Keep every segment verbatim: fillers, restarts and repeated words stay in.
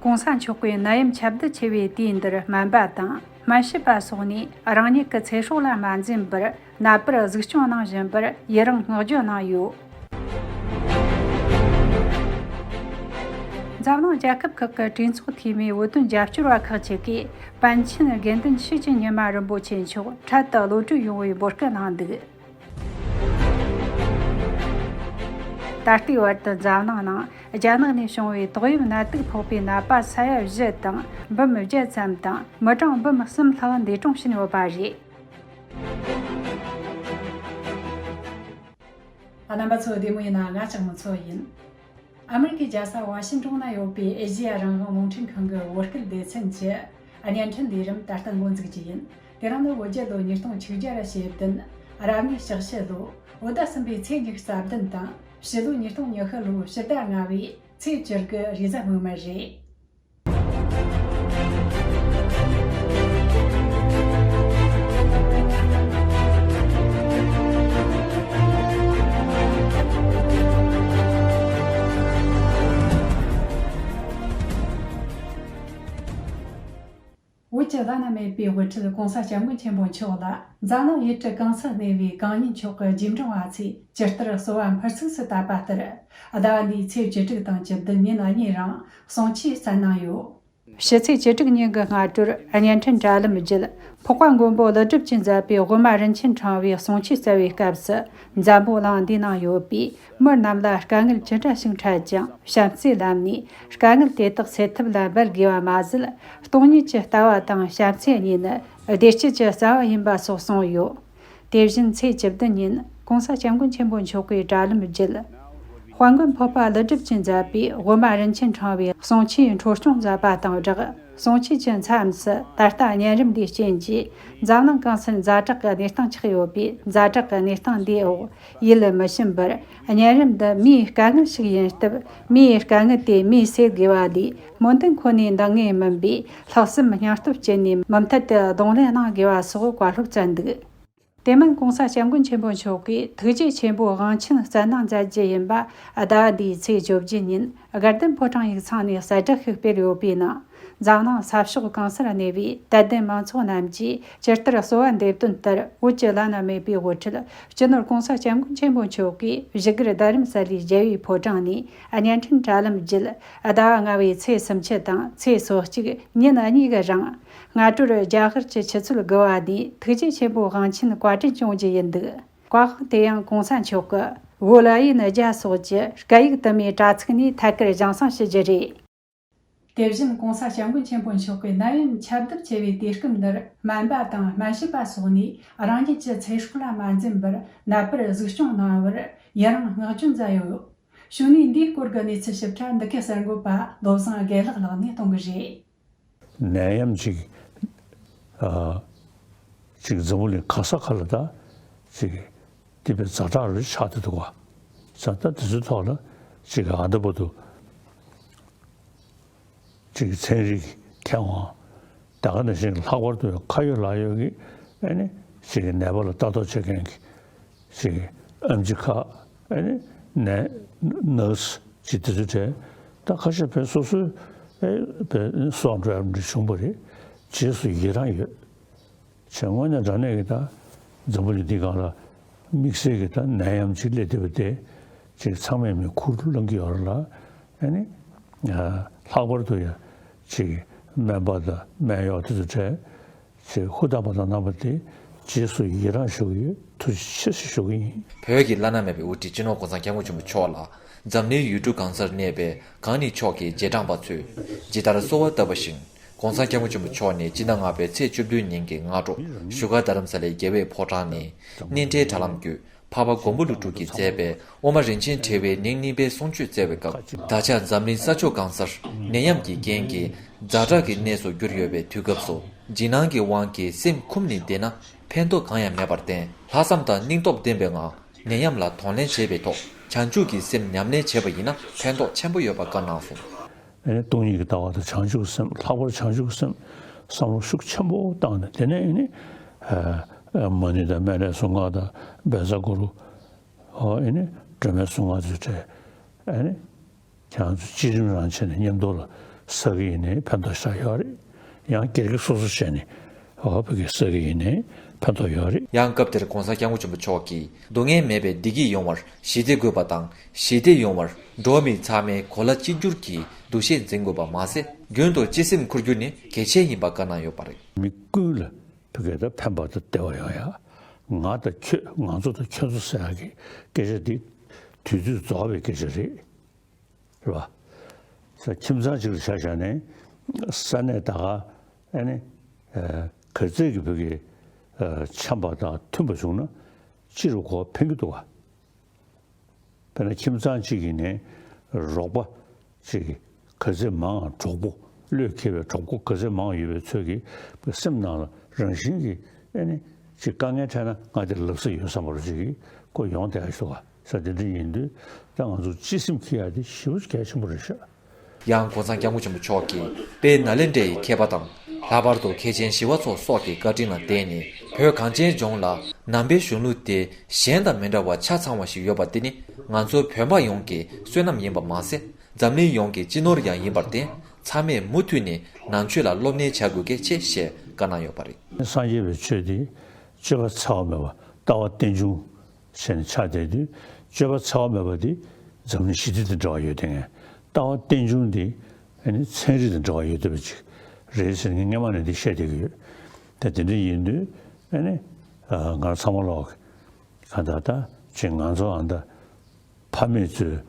གོང་ས་མཆོག་གིས་ནད་ཡམས་ཁྱབ་གདལ་ཆེ་བའི་དུས་འདིར་སྨན་པ་དང་སྨན་ཞབས་པ་སོགས་ནས་རང་ཉིད་ཀྱི་ཚེ་སྲོག་ལ་མ་འཛེམས་པར་ནད་པར་གཟིགས་སྐྱོང་གནང་བཞིན་པར་ཡི་རང་བསྔགས་བརྗོད་གནང་ཡོད། འཛམ་གླིང་རྒྱལ་ཁབ་ཁག་གི་གྲོས་ཚོགས་འཐུས་མིའི་བོད་དོན་རྒྱབ་སྐྱོར་བ་ཁག་ཅིག་གིས་པཎ་ཆེན་དགེ་འདུན་ཆོས་ཀྱི་ཉི་མ་རིན་པོ་ཆེ་མཆོག་འཕྲལ་དུ་གློད་གྲོལ་ཡོང་བའི་འབོད་སྐུལ་གནང་འདུག། ད་ལྟའི་བར་དུ་འཛམ་གླིང་ནང་རྒྱ་ནག་ནས་བྱུང་བའི་ཏོག་དབྱིབས་ནད་དུག་ཕོག་པའི་ནད་པ་ས་ཡ་བཞི་དང་འབུམ་བརྒྱད་ཙམ་དང་མི་གྲངས་འབུམ་གསུམ་ལྷག་འདས་གྲོངས་ཕྱིན་ཡོད་པ་རེད། རྣམ་པ་ཚོ་བདེ་མོ་ཡིན་ན། ང་ལྕགས་མོ་མཚོ་ཡིན། ཨ་མེ་རི་ཀའི་རྒྱལ་ས་ཝ་ཤིང་ཏོན་ན་ཡོད་པའི་ཨེ་ཤེ་ཡ་རང་དབང་རླུང་འཕྲིན་ཁང་གི་བོད་སྐད་སྡེ་ཚན་གྱི་བརྙན་འཕྲིན་ལས་རིམ་ད་ལྟ་འགོ་འཛུགས་རྒྱུ་ཡིན། དེ་རིང་ནི་བོད་རྒྱལ་ལོ་ཉིས་སྟོང་ཆིག་བརྒྱ་ར་ཞེ་བདུན། རབ་གནས་ཞག་བཞི་ལོ། བོད་ཟླ་གསུམ་པའི་ཚེས་ཉི་ཤུ་རྩ་བདུན་དང་། ཕྱི་ལོ་ཉིས་སྟོང་ཉི་ཤུ་ལོའི་ཕྱི་ཟླ་ལྔ་བའི་ཚེས་བཅུ་དགུ་རེས་གཟའ་སྔོན་མ་རེད། བོད་ཀྱི་བླ་ན་མེད་པའི་དབུ་ཁྲིད་༸གོང་ས་༸སྐྱབས་མགོན་ཆེན་པོ་མཆོག་ལ་འཛམ་གླིང་ཡུལ་གྲུ་གང་སར་གནས་པའི་གང་ཉིད་མཆོག་གི་རྗེས་འབྲང་བ་ཚོས་ཇི་ལྟར་གསོལ་བ་འཕུར་ཚུགས་སུ་བཏབ་པ་ལྟར། ཟླ་བ་འདིའི་ཚེས་བཅུ་དྲུག་དང་བཅུ་བདུན་ཉིན་གཉིས་རིང་གསུང་ཆོས་སྩལ་གནང་ཡོད། ཕྱི་ཚེས་བཅུ་དྲུག་ཉིན་གྱི་སྔ་དྲོར་བརྙན་འཕྲིན་དྲ་ལམ་བརྒྱུད། འཕགས་པ་མགོན་པོ་ཀླུ་སྒྲུབ་ཀྱིས་མཛད་པའི་དབུ་མ་རིན་ཆེན་ཕྲེང་བའི་གསུང་ཆོས་སྩལ་བའི་སྐབས་སུ། འཛམ་བུ་གླིང་འདིའི་ནང་ཡོད་པའི་མི་རྣམས་ལ་དཀའ་ངལ་ཅི་འདྲ་ཞིག་འཕྲད་ཀྱང་། བྱམས་བརྩེའི་ལམ་ནས་དཀའ་ངལ་དེ་དག་སེལ་ཐབས་ལ་འབད་དགོས་པ་མ་ཟད། སྟོང་ཉིད་ཀྱི་ལྟ་བ་དང་བྱམས་བརྩེ་གཉིས་ནི་བདེ་སྐྱིད་ཀྱི་རྩ་བ་ཡིན་པ་སོགས་གསུངས་ཡོད། དེ་བཞིན་ཚེས་བཅུ་བདུན་ཉིན་༸གོང་ས་༸སྐྱབས་མགོན་ཆེན་པོ་མཆོག་གིས་དྲ་ལམ་བརྒྱུད། དཔལ་མགོན་འཕགས་པ་ཀླུ་སྒྲུབ་ཀྱིས་མཛད་པའི་དབུ་མ་རིན་ཆེན་ཕྲེང་བའི་གསུང་ཆོས་འཕྲོ་སྐྱོང་མཛད་པ་དང་སྦྲགས། གསུང་ཆོས་ཀྱི་མཚམས་སུ། ད་ལྟ་གཉན་རིམས་འདིའི་རྐྱེན་གྱིས་འཛམ་གླིང་གང་སར་ཛ་དྲག་གི་གནས་སྟངས་ཆགས་ཡོད་པས། ཛ་དྲག་གི་གནས་སྟངས་འདིའི་འོག་ཡིད་མི་ཞུམ་པར། གཉན་རིམས་འདི་མིའི་དཀའ་ངལ་ཞིག་ཡིན་སྟབས། མིའི་དཀའ་ངལ་དེ་མིས་སེལ་དགོས་པ་ལས། སྨོན་འདུན་ཁོ་ནའི་འདང་ངེས་མིན་པས། ལྷག་བསམ་སྙིང་སྟོབས་བསྐྱེད་ནས་མུ་མཐུད་དུ་གདོང་ལེན་གནང་དགོས་པ་སོགས་བཀའ་སློབ་སྩལ་འདུག། དེ་མིན་༸གོང་ས་༸སྐྱབས་མགོན་ཆེན་པོ་མཆོག་གིས་ཐུགས་རྗེ་ཆེན་པོའི་དབང་ཆེན་སྩལ་གནང་མཛད་རྒྱུ་ཡིན་པ། ཟླ་བ་འདིའི་ཚེས་བཅོ་བརྒྱད་ཉིན་དགའ་ལྡན་ཕོ་བྲང་ཡིག་ཚང་ནས་གསལ་བསྒྲགས་ཤིག་སྤེལ་ཡོད་པའི་ནང་། འཛམ་གླིང་ས་ཕྱོགས་གང་སར་གནས་པའི་དད་ལྡན་མང་ཚོགས་རྣམས་ཀྱིས་ཇི་ལྟར་གསོལ་བ་འདེབས་དོན་ལྟར། བོད་ཀྱི་བླ་ན་མེད་པའི་དབུ་ཁྲིད་སྤྱི་ནོར་༸གོང་ས་༸སྐྱབས་མགོན་ཆེན་པོ་མཆོག་གིས་བཞུགས་སྒར་རྡ་རམ་ས་ལའི་རྒྱལ་བའི་ཕོ་བྲང་ནས་བརྙན་འཕྲིན་དྲ་ལམ་བརྒྱུད། ཟླ་བ་ལྔ་བའི་ཚེས་སུམ་ཅུ་དང་ཚེས་སོ་གཅིག་ཉིན་གཉིས་ཀྱི་རིང་། སྔ་དྲོར་རྒྱ་གར་གྱི་ཆུ་ཚོད་དགུ་པ་ནས་ཐུགས་རྗེ་ཆེན་པོའི་དབང་ཆེན་བཀའ་དྲིན་སྐྱོང་རྒྱུ་ཡིན་འདུག། བཀའ་དབང་དེ་ཡང་༸གོང་ས་མཆོག་གི་བོད་ལ་ཡིན་རྒྱ་སོགས་ཀྱི་སྐད་ཡིག་དུ་མའི་དྲ་ཚིགས་ནས་ཐད་ཀར་སྦྱང་གསང་ཞུ་རྒྱུ་རེད། དེ་བཞིན་༸གོང་ས་༸སྐྱབས་མགོན་ཆེན་པོ་མཆོག་གིས་ནད་ཡམས་ཁྱབ་གདལ་ཆེ་བའི་དུས་སྐབས་འདིར། སྨན་པ་དང་སྨན་ཞབས་པ་སོགས་ནས་རང་ཉིད་ཀྱི་ཚེ་སྲོག་ལ་མ་འཛེམས་པར་ནད་པར་གཟིགས་སྐྱོང་གནང་བར་ཡི་རང་བསྔགས་བརྗོད་མཛད་ཡོད། གཞུག་ནས་འདིའི་སྐོར་གྱི་གནས་ཚུལ་ཞིབ་ཕྲ་འདི་གའི་གསར་འགོད་པ་བློ་བཟང་དགེ་ལེགས་ལགས་ནས་གཏོང་གི་རེད། ནད་ཡམས་ཅིག་ཨ་ཅིག་འཛམ་བུ་གླིང་ག་ས་ག་ལ་ད་ཅིག་དེ་བས་ཛ་དྲག་རུ་ཆགས་བསྡད་འདུག་ག། ཙང་ད་དེ་ཚོའི་ཐོག་ལ་ཅིག་ཨ་ད་བར་དུ་ཅིག་ཚན་རིག་མཁས་དབང་ད་ག་ནང་བཞིན་ལྷག་པར་དུ་ཁ་ཡོད་ལག་ཡོད་ཀྱི་ཨ་ནི་ཅིག་ནད་པ་ལ་ལྟ་རྟོག་བྱེད་མཁན་གྱི་ཅིག་ཨེམ་ཆི་ཁག་ཨ་ནི་ནས་ནར་སི་ཅིག་དེ་ཚོའི་གྲས་ད་ཁ་ཤས་བས་སོ་སོའི་ཨེ་བས་སོགས་འགྲོ་ཡ་འདྲ་བྱུང་བ་རེད། རྗེས་སུ་ཡི་རང་ཡོད། བྱས་དངོས་གནས་དྲང་གནས་ཀྱི་ད་འཛམ་བུ་གླིང་འདི་སྒང་ལ་དམིགས་བསལ་གྱི་ད་ནད་ཡམས་ཅིག་སླེབས་བསྡད་པ་དེ་ཅིག་ཚང་མས་མིག་ཁུར་བླངས་ཀྱི་ཡོད་རེད་ལ། ཨ་ནི་ལྷག་པར་དུ་ཡང་ཅིག་སྨན་པ་དང་སྨན་གཡོག་དེ་ཚོ་གྲས་ཅིག་ཧུར་ཐག་པ་དང་རྣམ་པ་དེ་རྗེས་སུ་ཡི་རང་ཞུ་གི་ཡོད། ཐུགས་རྗེ་ཆེ་ཞེས་ཞུ་གི་ཡིན། བོད་ཀྱི་བླ་ན་མེད་པའི་དབུ་ཁྲིད་སྤྱི་ནོར་༸གོང་ས་༸སྐྱབས་མགོན་ཆེན་པོ་མཆོག་ལ་འཛམ་གླིང་ཡུལ་གྲུ་གང་སར་གནས་པའི་གང་ཉིད་མཆོག་གི་རྗེས་འབྲང་པ་ཚོས་ཇི་ལྟར་གསོལ་བ་བཏབ་པ་བཞིན། ༸གོང་ས་༸སྐྱབས་མགོན་ཆེན་པོ་མཆོག་ནས་སྤྱི་ཟླ་ལྔ་པའི་ཚེས་བཅུ་བདུན་ཉིན་གྱི་སྔ་དྲོ་བཞུགས་སྒར་རྡ་རམ་ས་ལའི་རྒྱལ་བའི་ཕོ་བྲང་ནས་སྙན་ཕྲའི་དྲ་ལམ་བརྒྱུད། འཕགས་པ་མགོན་པོ་ཀླུ་སྒྲུབ་ཀྱིས་མཛད་པའི་དབུ་མ་རིན་ཆེན་ཕྲེང་བའི་ཉིན་གཉིས་པའི་གསུང་ཆོས་སྩལ་བའི་སྐབས། ད་ཆ་འཛམ་གླིང་ས་ཕྱོགས་གང་སར་ནད་ཡམས་ཀྱི་རྐྱེན་གྱིས་ཛ་དྲག་གི་གནས་སུ་གྱུར་ཡོད་པའི་དུས་སྐབས་སུ། འཇིགས་སྣང་གི་དབང་གིས་སེམས་འཁུམས་ནས་བསྡད་ན་ཕན་ཐོགས་གང་ཡང་མེད་པར་བརྟེན། ལྷག་བསམ་དང་སྙིང་སྟོབས་ལྡན་པའི་ངང་ནད་ཡམས་ལ་གདོང་ལེན་བྱེད་པའི་ཐོག་བྱང་ཆུབ་ཀྱི་སེམས་ཉམས་ལེན་བྱས་པ་ཡིན་ན་ཕན་ཐོགས་ཆེན་པོ་ཡོད་པ་བཀའ་གནང་སོང་། ཨེ་ནི་སྟོང་ཉིད་ཀྱི་ལྟ་བ་དང་བྱང་ཆུབ་ཀྱི་སེམས། ལྷག་པར་བྱང་ཆུབ་ཀྱི་སེམས་བསམ་བློ་ཤུགས་ཆེན་པོ་བཏང་ནས། དེ་ནས་ཨེ་ནི་ཨ་ཨ་མ་ཎི་དང་སྨན་བླའི་གཟུངས་སྔགས་དང་བཛྲ་གུ་རུ། ཨོ་ཨེ་ནི་སྒྲོལ་མའི་གཟུངས་སྔགས་ཚུལ་བྲལ། ཨེ་ནི་ཁྱེད་རང་ཚོ་བསྐྱེད་རིམ་རང་བྱས་ནས་མཉམ་དུ་ལ་ བསགས་ཀྱི་ཡིན་ནའི་ཕན་ཐོགས་ཤར་ཡོད་རེད། ཡང་སྒེར་གྱི་སོ་སོ་བྱས་ནས་ཨོ་བོད་སྐད་བསགས་ཀྱི་ཡིན་ནའི་ཕན་ཐོགས་ཡོད་རེད། ཡང་སྐབས་དེར་༸གོང་ས་༸སྐྱབས་མགོན་ཆེན་པོ་མཆོག་གིས་སྡུག་བསྔལ་མེད་པའི་བདེ་སྐྱིད་ཡོང་བར་ཞི་བདེ་དགོས་པ་དང་། ཞི་བདེ་ཡོང་བར་འགྲོ་བ་མི་ཚང་མས་གོ་ལ་གཅིག་གྱུར་གྱི་འདུ་ཤེས་འཛིན་དགོས་པ་མ་ཟད། རྒྱུན་དུ་གཅེས་སེམས་འཁུར་རྒྱུ་ནི་གལ་ཆེན་ཡིན་པ་བཀའ་གནང་ཡོད་པ་རེད། མི་ཀུན་ལ་བོད་སྐད་དང་ཕན་པ་དང་བདེ་བ་ཡོང་ཡ། ང་དང་ཁྱོད་ང་ཚོ་དང་ཁྱོད་ཚོ་ཟེར་ཡ་གི་སྐད་ཆ་འདི་དུས་ཚོད་རྫོགས་པའི་སྐད་ཆ་རེད། རེད་བ། ས་ཁྱིམ་ཚང་གཅིག་ལ་ཆ་བཞག་ནས་ས་གནས་ད་ག་ཨ་ནི་ག་ཚད་ཀྱི་བོད་ཀྱི་འཆམ་པ་དང་མཐུན་པ་བྱུང་ན་སྤྱིར་གོ་ཕན་གྱི་འདུག་ག་དཔེར་ན་ཁྱིམ་ཚང་གཅིག་གི་ནས་རོགས་པ་གཅིག་གི་ག་ཚད་མང་གྲོགས་པོ་བློས་འཁེལ་བའི་གྲོགས་པོ་ག་ཚད་མང་ཡོད་པའི་ཚོད་ཀྱིས་སེམས་ནང་ལ་རང་བཞིན་གྱིས་ཨ་ནི་གཅིག་དཀའ་ངལ་འཕྲད་ན་ང་དེ་ལབ་ས་ཡོད་བསམ་པ་རུ་གཅིག་གིས་ཁོ་ཡོང་བསྡད་ཡ་ཞིག་འདུག་ག་ས་དེ་འདྲ་ཡིན་དུས་ད་ང་ཚོ་གཅེས་སེམས་འཁྱེར་ཡ་དེ་ཞེ་པོ་གལ་ཆེན་པོ་རེད་ཤག་ཡང་༸གོང་ས་༸སྐྱབས་མགོན་ཆེན་པོ་མཆོག་གིས་དཔལ་ནཱ་ལེནྡྲའི་མཁས་པ་དང་། ལྷག་པར་དུ་མཁས་ཆེན་ཞི་བ་འཚོ་སོགས་ཀྱི་བཀའ་དྲིན་ལ་བརྟེན་ནས་བོད་གངས་ཅན་ལྗོངས་ལ་ནང་པའི་གཞུང་ལུགས་དེ་གཞན་དང་མི་འདྲ་བ་ཆ་ཚང་བ་ཞིག་ཡོད་པ་དེ་ནི་ང་ཚོ་བོད་པ་ཡོངས་ཀྱི་བསོད་ནམས་ཡིན་པ་མ་ཟད། འཛམ་གླིང་ཡོངས་ཀྱི་སྤྱི་ནོར་ཡང་ཡིན་པར་བརྟེན། ཚང་མས་མུ་མཐུད་ནས་ནང་ཆོས་ལ་སློབ་གཉེར་བྱ་དགོས་གལ་ཆེ་ཞེས་བཀའ་གནང་ཡོད་པ་རེད། སངས་རྒྱས་པའི་ཆོས་དེ་སྤྱོད་པ་འཚེ་བ་མེད་པ་ལྟ་བ་རྟེན་འབྱུང་། ཟེར་ནས་ཆགས་བསྡད་དུས་སྤྱོད་པ་འཚེ་བ་མེད་པ་འདི་འཛམ་གླིང་ཞི་བདེ་དང་འབྲེལ་བ་ཡོད་དེ། ལྟ་བ་རྟེན་འབྱུང་འདི་ཨ་ནི་ཚན་རིག་དང་འབྲེལ་བ་ཡོད་བསྡད་པ་ཅིག་རེད་ཟེར་ངས་སྔན་མ་ནས་འདི་བཤད་བསྡད་ཀྱི་ཡོད། ད་དེ་འདྲ་ཡིན་དུས་ཨ་ནི་ང་རང་ཚང་མ་ལོག་ག་ད་ལྟ་ཅིག་ང་ཚོ་ཨ་ད་ཕ་མེས་ཚོས་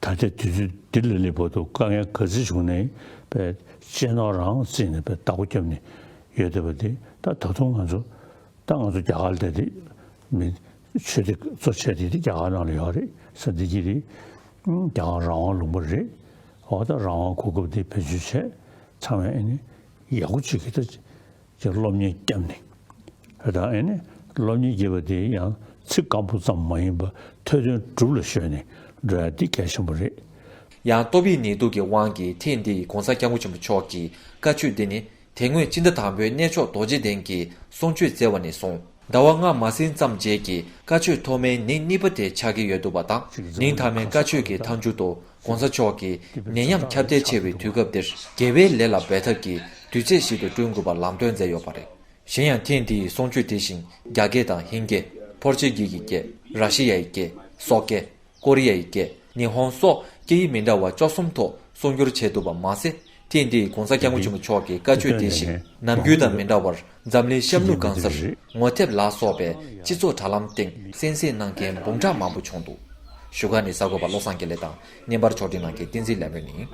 ད་ལྟའི་དུས་ཚོད་འདི་ལ་སླེབས་བར་དུ་དཀའ་ངལ་ག་ཚོད་བྱུང་ནའི་པའི་གཅེས་ནོར་རང་བརྩིས་ནས་པའི་བདག་པོ་བརྒྱབ་ནས་ཡོད་བསྡད་པ་འདི་ད་ད་དུང་ང་ཚོ། ད་ང་ཚོ་རྒྱ་གར་ལ་བསྡད་དེ་མི་ཆོས་སྡེ་གཙོ་ཆེ་དེ་དེ་རྒྱ་གར་ནང་ལ་ཡོད་རེད་ས་འདི་གི་རེད། རྒྱ་གར་རང་དབང་ལུང་པ་རེད། འོ་ད་རང་དབང་གོ་སྐབས་དེ་བེད་སྤྱོད་བྱས་ཚང་མས་ཨ་ནི་ཡག་པོ་བྱེད་ཀྱི་ད་ཅིག་སློབ་གཉེར་བརྒྱབ་ནས་ད་ཨ་ནི་སློབ་གཉེར་བརྒྱབ་པ་དེ་ཡང་ཚིག་སྐམ་པོ་ཙམ་མ་ཡིན་པར་ཐོས་དོན་སྒྲུབ་ལ་གཞོལ་ནས་འགྲོ་ཡ་འདི་གལ་ཆེན་པོ་རེད། ཡང་ཏོག་དབྱིབས་ནད་དུག་གི་དབང་གིས་ཐེངས་འདིའི་༸གོང་ས་༸སྐྱབས་མགོན་ཆེན་པོ་མཆོག་གི་བཀའ་ཆོས་འདི་ནི། དེ་སྔོན་སྤྱི་ཟླ་དང་པོའི་གནས་མཆོག་རྡོ་རྗེ་གདན་གྱི་གསུང་ཆོས་སྩལ་བ་ནས་བཟུང་ཟླ་བ་ལྔ་མ་ཟིན་ཙམ་རྗེས་ཀྱི་བཀའ་ཆོས་ཐོག་མའི་ཉིན་གཉིས་པ་དེ་ཆགས་ཀྱི་ཡོད་འདུག་པ་དང་། ཉིན་མཐའ་མའི་བཀའ་ཆོས་ཀྱི་མཐའ་མཇུག་ཏུ་༸གོང་ས་མཆོག་གིས་ནད་ཡམས་ཁྱབ་གདལ་ཆེ་བའི་དུས་སྐབས་འདིར་དགེ་བའི་ལས་ལ་འབད་ཐབས་ཀྱི་དུས་ཚོད་ཞིག་ཏུ་བསྐྲུན་དགོས་པ་ལམ་སྟོན་མཛད་ཡོད་པ་རེད། གཞན་ཡང་ཐེངས་འདིའི་གསུང་ཆོས་དེ་བཞིན་རྒྱ་སྐད་དང་ཧིན་སྐད། ཕོར་ཅི་གི་གི་སྐད། ར་ཤི་ཡའི་སྐད། སོག་སྐད། ཀོ་རི་ཡའི་སྐད། ཉི་ཧོང་སོགས་སྐད་ཡིག་མི་འདྲ་བ་བཅུ་གསུམ་ཐོག་གསུང་སྒྱུར་བྱས་འདུག་པ་མ་ཟད། ཐེངས་འདིའི་༸གོང་ས་༸སྐྱབས་མགོན་ཆེན་པོ་མཆོག་གི་བཀའ་ཆོས་དེ་བཞིན་ནམ་རྒྱུན་དང་མི་འདྲ་བར་འཛམ་གླིང་གཤམ་ལུགས་གང་སར་ངོ་དེབ་ལ་སོགས་པའི་སྤྱི་ཚོགས་དྲ་ལམ་སྟེང་གསན་གཟིགས་གནང་མཁན་འབུམ་ཕྲག་མང་པོ་བྱུང་འདུག་བཞུགས་སྒར་ནས་གསར་འགོད་པ་བློ་བཟང་དགེ་ལེགས་དང་བརྙན་པར་ཕྱོགས་སྒྲིག་གནང་མཁན་བསྟན་འཛིན་ལྷ་མོ་ཡིན།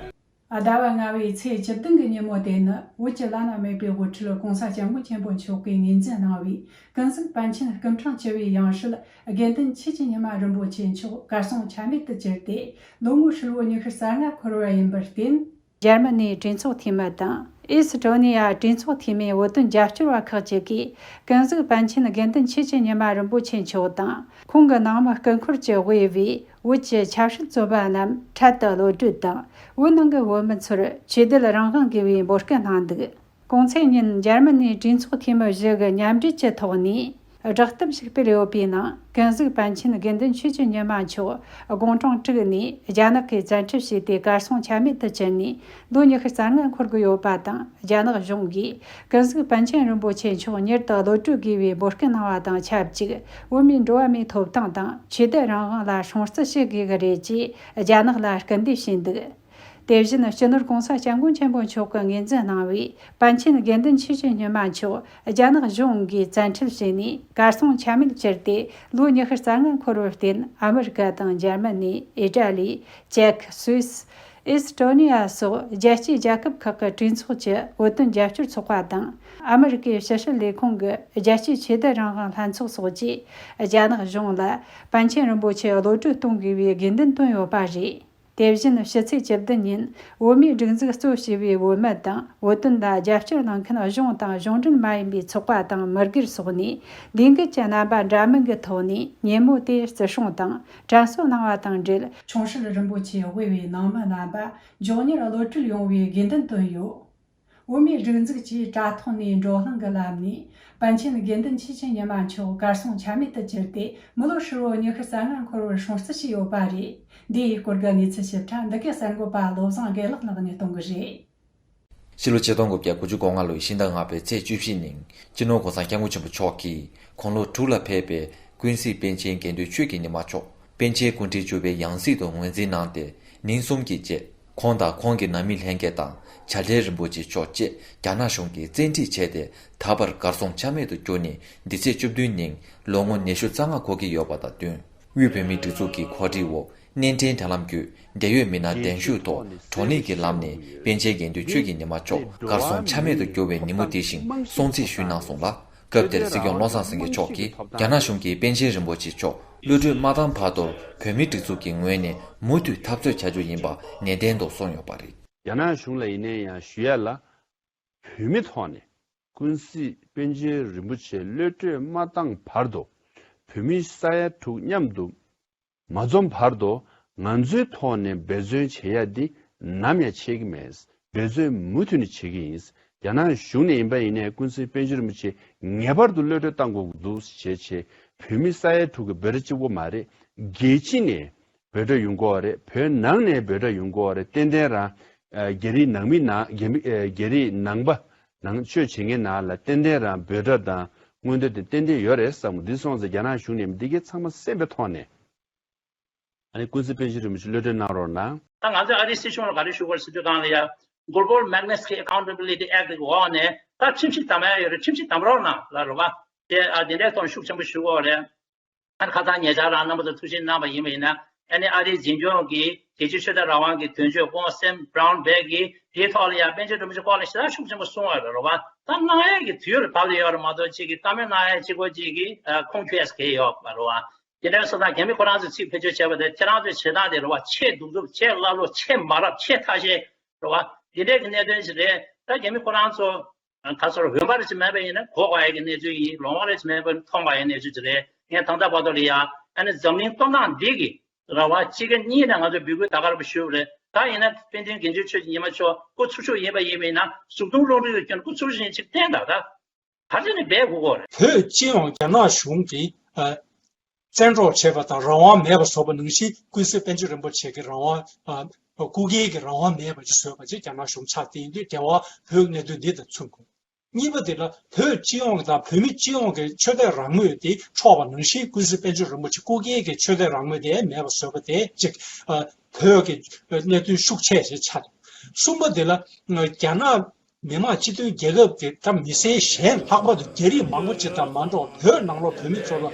ཟླ་བ་ལྔ་བའི་ཚེས་བཅུ་བདུན་གྱི་ཉིན་མོ་དེ་ནི་བོད་ཀྱི་བླ་ན་མེད་པའི་དབུ་ཁྲིད་༸གོང་ས་༸སྐྱབས་མགོན་ཆེན་པོ་མཆོག་གིས་ངོས་འཛིན་གནང་བའི་ཀུན་གཟིགས་པཎ་ཆེན་སྐུ་ཕྲེང་བཅུ་བའི་ཡང་སྲིད་དགེ་འདུན་ཆོས་ཀྱི་ཉི་མ་རིན་པོ་ཆེ་མཆོག་གར་སོང་ཆ་མེད་དུ་གྱུར་ཏེ་ལོ་ངོ་ཧྲིལ་བོ་ཉི་ཤུ་རྩ་ལྔ་འཁོར་བ་ཡིན་པར་བརྟེན། འཇར་མ་ནིའི་གྲོས་ཚོགས་འཐུས་མི་དང་ཨེ་སི་ཀྲོ་ནི་ཡ་གྲོས་ཚོགས་འཐུས་མིའི་བོད་དོན་རྒྱབ་སྐྱོར་བ་ཁག་ཅིག་གིས་ཀུན་གཟིགས་པཎ་ཆེན་དགེ་འདུན་ཆོས་ཀྱི་ཉི་མ་རིན་པོ་ཆེ་མཆོག་དང་ཁོང་གི་ནང་མི་སྐུ་འཁོར་གྱིས་དབུས་པའི་བོད་ཀྱི་ཆབ་སྲིད་བཙོན་པ་རྣམས་འཕྲལ་དུ་གློད་གྲོལ་དང་། བོད་ནང་གི་བོད་མི་ཚོར་ཆོས་དད་རང་དབང་དགོས་པའི་འབོད་སྐུལ་གནང་འདུག་གོང་ཚེས་ཉིན་འཇར་མ་ནིའི་གྲོས་ཚོགས་འཐུས་མི་བཞི་གི་མཉམ་འབྲེལ་གྱི་ཐོག་ནས་བསྒྲགས་གཏམ་ཞིག་སྤེལ་ཡོད་པའི་ནང་ཀུན་གཟིགས་པཎ་ཆེན་དགེ་འདུན་ཆོས་ཀྱི་ཉི་མ་མཆོག་དགུང་གྲངས་དྲུག་ནས་རྒྱ་ནག་གིས་བཙན་ཁྲིད་བྱས་ཏེ་གར་སོང་ཆ་མེད་དུ་གྱུར་ནས་ལོ་ཉི་ཤུ་རྩ་ལྔ་འཁོར་གྱི་ཡོད་པ་དང་། རྒྱ་ནག་གཞུང་གིས་ཀུན་གཟིགས་པཎ་ཆེན་རིན་པོ་ཆེ་མཆོག་མྱུར་དུ་གློད་གྲོལ་དགོས་པའི་འབོད་སྐུལ་གནང་བ་དང་ཆབས་ཅིག་བོད་མིའི་འགྲོ་བ་མིའི་ཐོབ་ཐང་དང་ཆོས་དད་རང་དབང་ལ་སྲུང་བརྩི་བྱེད་དགོས་ཀྱི་རེད་ཅེས་རྒྱ་ནག་ལ་སྐུལ་འདེབས་བྱས་འདུག་དེ་བཞིན་སྤྱི་ནོར་༸གོང་ས་༸སྐྱབས་མགོན་ཆེན་པོ་མཆོག་གིས་ངོས་འཛིན་གནང་བའི་པཎ་ཆེན་དགེ་འདུན་ཆོས་ཀྱི་ཉི་མ་མཆོག་རྒྱ་ནག་གཞུང་གིས་བཙན་ཁྲིད་བྱས་ནས་གར་སོང་ཆ་མེད་གྱུར་ཏེ་ལོ་ཉི་ཤུ་རྩ་ལྔ་འཁོར་བར་བརྟེན། ཨ་མི་རི་ཀ་དང་འཇར་མ་ནི། ཨི་ཏྲ་ལི། ཅེག་སུད་སི། ཨེ་སི་ཀྲོ་ནི་ཡ་སོགས་རྒྱལ་སྤྱིའི་རྒྱལ་ཁབ་ཁག་གི་གྲོས་ཚོགས་ཀྱི་བོད་དོན་རྒྱབ་སྐྱོར་ཚོགས་པ་དང་། ཨ་མི་རི་ཀའི་ཕྱི་སྲིད་ལས་ཁུངས་ཀྱི་རྒྱལ་སྤྱིའི་ཆོས་དད་རང་དབང་ལྷན་ཚོགས་སོགས་ཀྱིས་རྒྱ་ནག་གཞུང་ལ་པཎ་ཆེན་རིན་པོ་ཆེ་གློད་གྲོལ་གཏོང་དགོས་པའི་དགོས་འདུན་བཏོན་ཡོད་པ་རེད། དེ་བཞིན་ཕྱི་ཚེས་བཅུ་བདུན་ཉིན་བོད་མིའི་སྒྲིག་འཛུགས་གཙོ་བྱས་པའི་བོད་མི་དང་། བོད་དོན་ལ་རྒྱབ་སྐྱོར་གནང་མཁན་གཞུང་དང་གཞུང་འབྲེལ་མ་ཡིན་པའི་ཚོགས་པ་དང་མི་སྒེར་སོགས་ནས་ལས་འགུལ་གྱི་རྣམ་པ་འདྲ་མིན་གྱི་ཐོག་ནས་ཉིན་མོ་དེ་བརྩི་སྲུང་དང་དྲན་གསོ་གནང་བ་དང་འབྲེལ། ཆུང་སྲིད་རིན་པོ་ཆེ་དབུས་པའི་ནང་མི་རྣམ་པ་མགྱོགས་མྱུར་གློད་གྲོལ་ཡོང་བའི་དགོས་འདུན་བཏོན་ཡོད། བོད་མིའི་སྒྲིག་འཛུགས་ཀྱིས་དྲ་ཐོག་ནས་བགྲོ་གླེང་གི་ལམ་ནས་པཎ་ཆེན་དགེ་འདུན་ཆོས་ཀྱི་ཉི་མ་མཆོག་གར་སོང་ཆ་མེད་དུ་གྱུར་ཏེ་མི་ལོ་ཧྲིལ་བོ་ཉི་ཤུ་རྩ་ལྔ་འཁོར་བར་སྲུང་བརྩི་བྱས་ཡོད་པ་རེད། འདི་ཡི་སྐོར་གྱི་གནས་ཚུལ་ཞིབ་ཕྲ་འདི་གའི་གསར་འགོད་པ་བློ་བཟང་དགེ་ལེགས་ལགས་ནས་གཏོང་གི་རེད། ཕྱི་ལོ་ཆིག་སྟོང་དགུ་བརྒྱ་དགུ་བཅུ་གོ་ལྔ་ལོའི་ཕྱི་ཟླ་ལྔ་པའི་ཚེས་བཅུ་བཞི་ཉིན་སྤྱི་ནོར་གོང་ས་སྐྱབས་མགོན་ཆེན་པོ་མཆོག་གིས་དགུང་ལོ་དྲུག་ལ་ཕེབས་པའི་ཀུན་གཟིགས་པཎ་ཆེན་དགེ་འདུན་ཆོས་ཀྱི་ཉི་མ་མཆོག་པཎ་ཆེན་སྐུ་ཕྲེང་བཅུ་པའི་ཡང་སྲིད་དུ་ངོས་འཛིན་གནང་སྟེ། ཉིན་གསུམ་གྱི་རྗེས། ཁོང་དང་ཁོང་གི་ནང་མི་ལྷན་རྒྱས་དང་བྱ་བྲལ་རིན་པོ་ཆེ་མཆོག་བཅས་རྒྱ་ནག་གཞུང་གིས་བཙན་ཁྲིད་བྱས་ཏེ། ད་བར་གར་སོང་ཆ་མེད་དུ་གྱུར་ནས། འདི་ཚེས་བཅུ་བདུན་ཉིན་ལོ་ངོ་ཉི་ཤུ་རྩ་ལྔ་འཁོར་གྱི་ཡོད་པ་དང་བསྟུན། དབུས་བོད་མིའི་སྒྲིག་འཛུགས་ཀྱི་གོ་སྒྲིག་འོག་གནས་འཕྲིན་དྲ་ལམ་བརྒྱུད་འབྲེལ་ཡོད་མི་སྣ་གདན་ཞུས་ཐོག་བགྲོ་གླེང་གི་ལམ་ནས་པཎ་ཆེན་དགེ་འདུན་ཆོས་ཀྱི་ཉི་མ་མཆོག་གར་སོང་ཆ་མེད་དུ་གྱུར་བའི་ཉིན་མོ་དེ་བཞིན་སྲུང་བརྩི་ཞུས་གནང་སོང་ལ། སྐབས་དེར་སྲིད་སྐྱོང་བློ་བཟང་སེང་གེ་མཆོག་གིས་རྒྱ་ནག་གཞུང་གིས་པཎ་ཆེན་རིན་པོ་ཆེ་མཆོག་གློད་གྲོལ་མ་བཏང་བར་དུ་བོད་མིའི་སྒྲིག་འཛུགས་ཀྱི་ངོས་ནས་མུ་མཐུད་འཐབ་རྩོད་བྱ་རྒྱུ་ཡིན་པ་ནན་ཏན་དུ་གསུངས་ཡོད་པ་རེད། རྒྱ་ནག་གཞུང་ལ་ཡིན་ན་ཡང་ཞུ་ཡ་ལ། བོད་མི་ཐོག་ནས་ཀུན་གཟིགས་པཎ་ཆེན་རིན་པོ་ཆེ་གློད་གྲོལ་མ་བཏང་བར་དུ། བོད་མི་ས་ཡ་དྲུག་མཉམ་དུ་མ་འཛོམས་བར་དུ། ང་ཚོའི་ཐོག་ནས་འབད་བརྩོན་བྱེད་ཡ་འདི་ནམ་ཡང་ཆད་ཀྱི་མེད། འབད་བརྩོན་མུ་མཐུད་ནས་བྱེད་ཀྱི་ཡིན། རྒྱ་ནག་གཞུང་ནས་ཡིན་པ་ཡིན་ནའི་ཀུན་གཟིགས་པཎ་ཆེན་རིན་པོ་ཆེ་ངེས་པར་དུ་གློད་གྲོལ་བཏང་དགོས་ཀྱི་འདུག་ཞེས་བྱས། བོད་མི་ས་ཡ་དྲུག་གི་འབོད་སྒྲ་གཅིག་པོ་མ་རེད། རྒྱལ་སྤྱི་ནས་འབོད་སྒྲ་ཡོང་གི་ཡོད་རེད། བོད་ནང་ནས་འབོད་སྒྲ་ཡོང་གི་ཡོད་རེད། ཏན་ཏན་རང་ཨ་རྒྱ་རིགས་ནང་མི་ནང་རྒྱ་མི་ཨ་རྒྱ་རིགས་ནང་པ་ནང་ཆོས་བྱེད་མཁན་ནང་ལ་ཏན་ཏན་རང་འབོད་སྒྲ་དང་མངོན་འདོད་དེ་ཏན་ཏན་ཡོད་རེད་བསམ་གི། འདི་སོང་ཙང་རྒྱ་ནག་གཞུང་ནས་འདི་གའི་ཚང་མ་གསན་པའི་ཐོག་ནས། ཨ་ནི་ཀུན་གཟིགས་པཎ་ཆེན་རིན་པོ་ཆེ་གློད་གྲོལ་གནང་རོགས་གནང་། ད་ང་ཚོས་ཨ་རིའི་སྲིད་གཞུང་ལ་ག་རེ་ཞུ་དགོས་རེད་ཟེར་དུས་སྒང་ལ་ཡ། Global Magnitsky Accountability Act གི་འོག་ནས་ད་ཁྲིམས་གཞི་བསྡམ་ཡ་ཡོད་རེད། ཁྲིམས་གཞི་བསྡམ་རོགས་གནང་ལབ་རེད་བ། དེ་ཨ་དེ་འདྲའི་ཐོག་ཤུགས་ཆེན་པོ་ཞུ་དགོས་རེད། ཨ་ནི་ཁ་སང་ཉེ་ཆར་རང་རྣམ་པ་ཚོ་ཐུགས་ཞིབ་གནང་བ་ཡིན་པ་ཡིན་ན། ཨ་ནི་ཨ་རིའི་འཛིན་སྐྱོང་གིས་རྒྱལ་སྤྱིའི་ཆོས་དད་རང་དབང་གི་དོན་གཅོད་སྐུ་ངོ་སེམ་བྷ་རའུན་བྷེག་གིས་དེའི་ཐོག་ལ་ཡ་པཎ་ཆེན་རིན་པོ་ཆེ་སྐོར་ལ་ཞེ་དྲག་ཤུགས་ཆེན་པོ་གསུངས་པ་རེད་བ། ད་གནང་ཡས་ཀྱི་དུས་ལ་བབས་ཡོད་རེད་མ་གཏོགས། གཅིག་གིས་གཏམ་གླེང་གནང་ཡས་གཅིག་པོ་གཅིག་གིས་ཨ་ཁུངས་འཁྱོལ་ཡས་གང་ཡང་ཡོད་མ་རེད་བ། དེ་འདྲ་སོང་ཙང་རྒྱ་མི་ཁོ་རང་ཚོས་ཚིག་བེད་སྤྱོད་བྱས་པ་དེ། ཁྱེད་རང་ཚོའི་བྱེད་སྟངས་དེ་རེད་བ། ཆེས་གདུག་རྩུབ། ཆེས་ཀླ་ཀློ། ཆེས་མ་རབས། ཆེས་ཐ་ཤལ་རེད་བ། འདི་འདྲའི་གི་གནད་དོན་ཞིག་རེད། ད་རྒྱ་མི་ཁོ་རང་ཚོ་ད་སོར་འོན་པ་རེ་ཅིག་མེད་པ་ཡིན་ན་གོ་དགོས་ཡ་གི་གནས་ཚུལ་ཡིན། ལོང་བ་རེ་ཅིག་མེད་པ་མཐོང་དགོས་ཡ་གནས་ཚུལ་ཅིག་རེད། ངས་ད་ལྟ་བར་དུ་ལ་ཡ་ཨ་ནི་འཛམ་གླིང་སྟོང་ཕྲག་འདི་གི་རེད་བ། གཅིག་གི་གཉིས་ནས་ང་ཚོས་འབོད་སྐུལ་ད་ག་རེ་པ་ཞུས་པ་རེད། ད་ཡིན་ན་དཔལ་ལྡན་དགེ་འདུན་ཆོས་ཀྱི་ཉི་མ་མཆོག་སྐུ་ཚེགས་ཞུགས་ཡིན་པ་ཡིན་མིན་ན། གཟུགས་མཐོང་རླུང་རིག་གི་སྐྱོན་སྐུ་ཚེགས་ཞུགས་ཡིན་ཅིག་བསྟན་དང་། ད་ག་རེ་ནས་འབད་དགོས་གོ་རེད། བོད་སྤྱི་ཡོངས་རྒྱ་ནག་གཞུང་གིས་ཨ་བཙན་འཕྲོག་བྱས་པ་དང་རང་དབང་མེད་པ་བཟོས་པ་ནང་བཞིན། ཀུན་གཟིགས་པཎ་ཆེན་རིན་པོ་ཆེ་གི་རང་དབང་ཨ་སྐུ་སྒེར་གྱི་རང་དབང་མེད་པ་ཅིག་བཟོས་པ་ཅིག་རྒྱ་ནག་གཞུང་ཕྱག་བསྟན་དུས། དེ་བ་བོད་གནད་དོན་འདི་དང་མཚུངས་དགོས། གཉིས་པ་དེ་ལ་བོད་སྤྱི་ཡོངས་དང་བོད་མི་སྤྱི་ཡོངས་ཀྱི་ཆོས་དད་རང་མོས་དེ་འཕྲོག་པ་ནང་བཞིན། ཀུན་གཟིགས་པཎ་ཆེན་རིན་པོ་ཆེ་སྐུ་སྒེར་གྱི་ཆོས་དད་རང་མོས་དེ་མེད་པ་བཟོས་པ་དེ་གཅིག་ཨ་བོད་ཀྱི་གནད་དོན་ཤུགས་ཆེ་ཞིག་ཆགས་འདུག་གསུམ་པ་དེ་ལ་རྒྱ་ནག་མི་དམངས་སྤྱི་མཐུན་རྒྱལ་ཁབ་ཀྱི་ད་མི་སེར་གཞན་ལྷག་པར་དུ་རྒྱ་རིགས་མང་པོ་ཅིག་དང་མ་འགྲོགས་བོད་ནང་ལོགས་བོད་མི་ཚོ་ལ་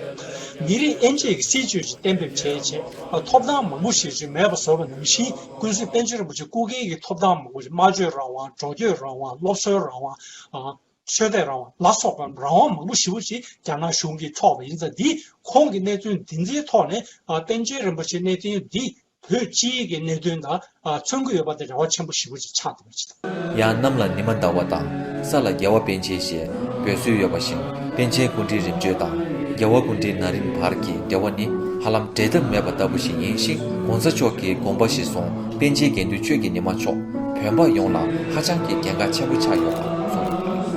མི་རིགས་དབྱེ་འབྱེད་ཀྱི་སྲིད་བྱུས་ཤིག་གཏན་འབེབས་བྱས་བྱས། ཐོབ་ཐང་མང་པོ་ཞིག་ཅིག་མེད་པ་བཟོས་པ་ནང་བཞིན། ཀུན་གཟིགས་པཎ་ཆེན་རིན་པོ་ཆེ་སྐུ་སྒེར་གྱི་ཐོབ་ཐང་མང་པོ་ཞིག་སྨྲ་བརྗོད་རང་དབང་། གྲོས་ཆོད་རང་དབང་། སློབ་གསོའི་རང་དབང་། ཨ་ཆོས་དད་རང་དབང་ལ་སོགས་པ་རང་དབང་མང་པོ་ཞེ་པོ་ཞིག་རྒྱ་ནག་གཞུང་གིས་འཕྲོག་པ་ཡིན་ཙང་། འདི་ཁོང་གི་གནས་ཚུལ་འདི་འདིའི་ཐོག་ནས་ཨ་པཎ་ཆེན་རིན་པོ་ཆེ་གནས་བརྟན་འདི་བོད་སྤྱིའི་གི་གནད་དོན་དང་ཨ་མཚོན་གྱི་ཡོད་པ་དེ་རེ་བ་ཆེན་པོ་ཞེ་པོ་ཅིག་ཆགས་བསྡད་པ་ཅིག་དང་། ཡང་གནམ་ལ་ཉི་མ་ཟླ་བ་དང་། ས་ལ་རྒྱལ་བ་པཎ་ཆེན་ཞེས་འབོད་སྲོལ་ཡོད་པ་བཞིན། པཎ་ཆེན་སྐུ་ཕྲེང་རིམ་བྱོན་དང་རྒྱལ་བ་སྐུ་ཕྲེང་ན་རིམ་བར་གྱི་འབྲེལ་བ་ནི་ཧ་ལམ་འབྲལ་ཐབས་མེད་པ་ལྟ་བུ་ཞིག་ཡིན་ཞིང་། གོང་ས་མཆོག་གི་དགོངས་པ་གཞིར་བཟུང་། པཎ་ཆེན་དགེ་འདུན་ཆོས་ཀྱི་ཉི་མ་མཆོག་བོད་པ་ཡོངས་ལ་ཧ་ཅང་གི་གལ་འགངས་ཆེན་པོ་ཆགས་ཡོད་པ་གསུངས་ཡོད་པ་རེད།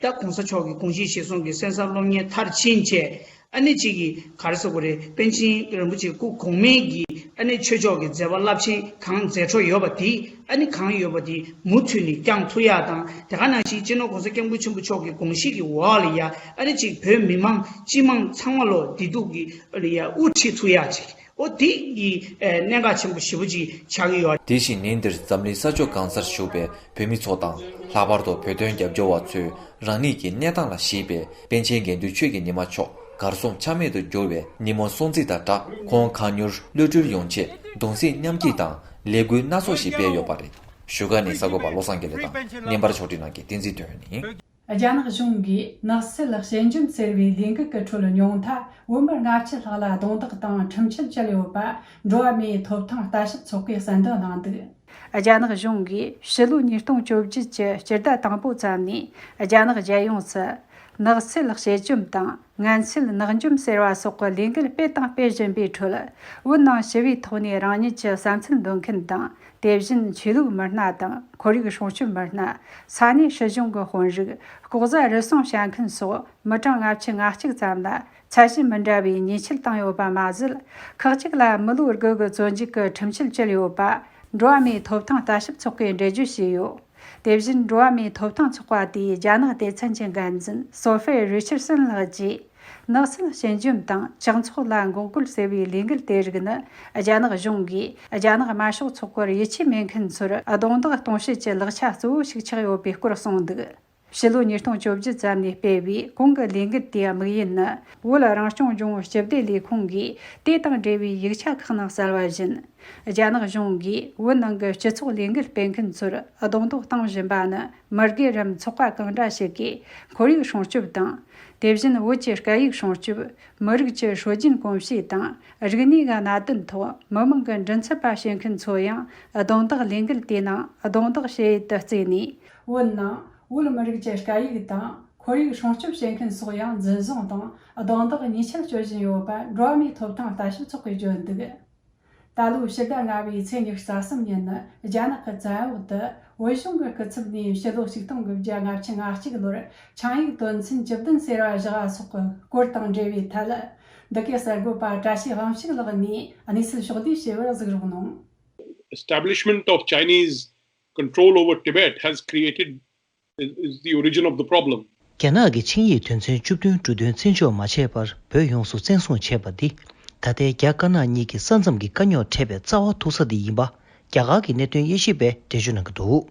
ད་གོང་ས་མཆོག་གི་དགོངས་གཞི་གཞིར་བཟུང་གི་གསན་བསམ་སློབ་གཉེར་མཐར་ཕྱིན་བྱས། ཨ་ནི་གཅིག་གིས་ག་རེ་ཟེར་དགོས་རེད། པཎ་ཆེན་རིན་པོ་ཆེ་སྐུ་གོང་མའི་གི་ཨ་ནི་ཆོས་ཕྱོགས་ཀྱི་མཛད་པ་རླབས་ཆེན་གང་མཛད་འཕྲོ་ཡོད་པ་དེ། ཨ་ནི་གང་ཡོད་པ་དེ་མུ་མཐུད་ནས་བསྐྱངས་ཐུབ་ཡག་དང་། དེ་ག་ནང་བཞིན་སྤྱི་ནོར་གོང་ས་སྐྱབས་མགོན་ཆེན་པོ་མཆོག་གི་དགོངས་གཞི་གི་འོག་ལ་ཡ། ཨ་ནི་གཅིག་བོད་མི་མང་སྤྱི་མང་ཚང་མ་ལོ་བདེ་སྡུག་གི་ཨ་ནི་ཡ་དབུ་ཁྲིད་ཐུབ་ཡག་ཅིག་འོ་དེ་གི་ཨ་གནད་འགག་ཆེན་པོ་ཞེ་པོ་ཅིག་ཆགས་ཀྱི་ཡོད། དེ་བཞིན་ཉིན་དེར་འཛམ་གླིང་ས་ཕྱོགས་གང་སར་བཞུགས་པའི་བོད་མི་ཚོ་དང་། ལྷག་པར་དུ་བོད་དོན་རྒྱབ་སྐྱོར་བ་ཚོས་རང་ཉིད་ཀྱི་གནས་སྟངས་ལ་གཞིགས་པའི་པཎ་ཆེན་དགེ་འདུན་ཆོས་ཀྱི་ཉི་མ་མཆོག་གར་སོང་ཆ་མེད་དུ་གྱུར་བའི་ཉིན་མོ་སྲུང་བརྩི་དང་སྦྲགས། ཁོང་གང་མྱུར་གློད་གྲོལ་ཡོང་ཆེད་གདུང་སེམས་མཉམ་སྐྱེད་དང་ལས་འགུལ་སྣ་ཚོགས་ཤིག་སྤེལ་ཡོད་པ་རེད། བཞུགས་སྒར་ནས་གསར་འགོད་པ་བློ་བཟང་དགེ་ལེགས་དང་བརྙན་པར་ཕྱོགས་སྒྲིག་གནང་མཁན་བསྟན་འཛིན་དོན་ཡོད་ཡིན། རྒྱ་ནག་གཞུང་གིས་ནགས་ཚལ་ཞལ་འཇོམས་ཟེར་བའི་ལས་འགུལ་གྱི་ཁྲོད་ཉུང་མཐའ་བོད་མི་ལྔ་བཅུ་ལྷག་ལ་རྡུང་རྡེག་དང་ཁྲིམས་ཆད་བཅད་ཡོད་པ། འགྲོ་བ་མིའི་ཐོབ་ཐང་ལྟ་ཞིབ་ཚོགས་པས་གསལ་འདོན་གནང་འདུག་རྒྱ་ནག་གཞུང་གིས་ཕྱི་ལོ་ཉིས་སྟོང་བཅོ་བརྒྱད་ཀྱི་སྤྱི་ཟླ་དང་པོ་ཙམ་ནས་རྒྱ་ནག་རྒྱལ་ཡོངས་སུ་ནགས་ཚལ་ཞལ་འཇོམས་དང་ངན་ཚལ་ནག་འཇོམས་ཟེར་བ་སོགས་ཀྱི་ལས་འགུལ་སྤེལ་དང་སྤེལ་བཞིན་པའི་ཁྲོད། བོད་ནང་ཞི་བའི་ཐོག་ནས་རང་ཉིད་ཀྱི་བསམ་ཚུལ་འདོན་མཁན་དང་། དེ་བཞིན་ཆོས་ལུགས་མི་སྣ་དང་ཁོར་ཡུག་སྲུང་སྐྱོབ་མི་སྣ། ས་གནས་སྲིད་གཞུང་གི་དཔོན་རིགས། ལྐོག་ཟ་རུལ་སུངས་བྱེད་མཁན་སོགས་མི་གྲངས་ལྔ་བཅུ་ང་གཅིག་ཙམ་ལ་ཚད་གཞི་མི་འདྲ་བའི་ཉེས་ཆད་བཏང་ཡོད་པ་མ་ཟད། ཁག་ཅིག་ལ་མི་ལོ་དགུ་གི་བཙོན་འཇུག་གི་ཁྲིམས་ཆད་བཅད་ཡོད་པ། འགྲོ་བ་མིའི་ཐོབ་ཐང་ལྟ་ཞིབ་ཚོགས་པས་འགྲེལ་བརྗོད་བྱས་ཡོད། དེ་བཞིན་འགྲོ་བ་མིའི་ཐོབ་ཐང་ཚོགས་པ་དེའི་རྒྱ་ནག་སྡེ་ཚན་གྱི་འགན་འཛིན་སོ་ཧྥེ་རི་ཆར་སན་ལགས་ཀྱིས། ནགས་ཚལ་ཞན་འཇོམས་དང་སྤྱི་ཚོགས་ལ་འགོག་རྒོལ་ཟེར་བའི་ལས་འགུལ་དེ་རིགས་ནི། རྒྱ་ནག་གཞུང་གིས་རྒྱ་ནག་དམར་ཤོག་ཚོགས་པར་ཡིད་ཆེས་མེད་མཁན་ཚོར་རྡུང་རྡེག་གཏོང་བྱེད་ཀྱི་ལག་ཆ་གཙོ་བོ་ཞིག་ཆགས་ཡོད་པའི་སྐོར་གསུངས་འདུག་ཕྱི་ལོ་ཉིས་སྟོང་བཅོ་བརྒྱད་ཙམ་ནས་སྤེལ་བའི་གོང་གི་ལས་འགུལ་དེའི་དམིགས་ཡུལ་ནི། བོད་རང་སྐྱོང་ལྗོངས་སྤྱི་བདེ་ལས་ཁུངས་ཀྱིས་དེ་དང་འབྲེལ་བའི་ཡིག་ཆ་ཁག་ནང་གསལ་བ་བཞིན། རྒྱ་ནག་གཞུང་གིས་བོད་ནང་གི་སྤྱི་ཚོགས་ལས་འགུལ་སྤེལ་མཁན་ཚོར་རྡུང་རྡེག་བཏང་བཞིན་པ་ནི། མི་སྒེར་རམ་ཚོགས་པ་གང་འདྲ་ཞིག་གིས་ཁོར་ཡུག་སྲུང་སྐྱོབ་དང་། དེ་བཞིན་བོད་ཀྱི་སྐད་ཡིག་སྲུང་སྐྱོབ། མི་རིགས་ཀྱི་སྲོལ་རྒྱུན་གོམས་གཤིས་དང་། རིག་གནས་ཀྱི་གནད་དོན་ཐོག་མི་མང་གི་མགྲིན་ཚབ་པ་བྱེད་མཁན་ཚོ་ཡང་རྡུང་རྡེག་ལས་འགུལ་དེའི་ནང་རྡུང་རྡེག་བྱེད་ཡུལ་དུ་བརྩིས་ནས། བོད་ནང་བོད་མི་རིགས་ཀྱི་སྐད་ཡིག་དང་ཁོར་ཡུག་སྲུང་སྐྱོབ་བྱེད་མཁན་སོགས་ཡང་འཛིན་བཟུང་དང་རྡུང་རྡེག་ཉེས་ཆད་གཅོད་བཞིན་ཡོད་པ་འགྲོ་བ་མིའི་ཐོབ་ཐང་ལྟ་ཞིབ་ཚོགས་པས་བརྗོད་འདུག་ད་ལོའི་ཕྱི་ཟླ་ལྔ་པའི་ཚེས་ཉི་ཤུ་རྩ་གསུམ་ཉིན་ནི་རྒྱ་ནག་གི་བཙན་འོག་ཏུ་བོད་གཞུང་གི་སྐུ་ཚབ་ནས་ཕྱི་ལོ་ཆིག་སྟོང་དགུ་བརྒྱ་ལྔ་བཅུ་ང་གཅིག་ལོར་ཆིངས་ཡིག་དོན་ཚན་བཅུ་བདུན་ཟེར་བ་བཞག་པ་སོགས་ཀྱི་སྐོར་དང་འབྲེལ་བའི་ཐད། འདི་གའི་གསར་འགོད་པ་བཀྲ་ཤིས་དབང་ཕྱུག་ལགས་ནས་གནས་ཚུལ་ཕྱོགས་བསྡུས་ཞུ་བར་གཟིགས་རོགས་གནང་། Establishment of Chinese control over Tibet has created is, is the origin of the problem. རྒྱ་ནག་གི་ཆིངས་ཡིག་དོན་ཚན་བཅུ་བདུན་འབྲུ་དོན་བརྩི་འཇོག་མ་བྱས་པར་བོད་ཡོངས་སུ་བཙན་བཟུང་བྱས་པ་འདི། ད་ལྟའི་རྒྱ་དཀར་ནག་གཉིས་ཀྱི་ས་མཚམས་ཀྱི་དཀའ་རྙོག་འཕྲད་པའི་རྩ་བ་ཐུག་ས་འདི་ཡིན་པ། རྒྱ་གར་གྱི་གནད་དོན་དབྱེ་ཞིབ་པས་འགྲེལ་བརྗོད་གནང་གི་འདུག་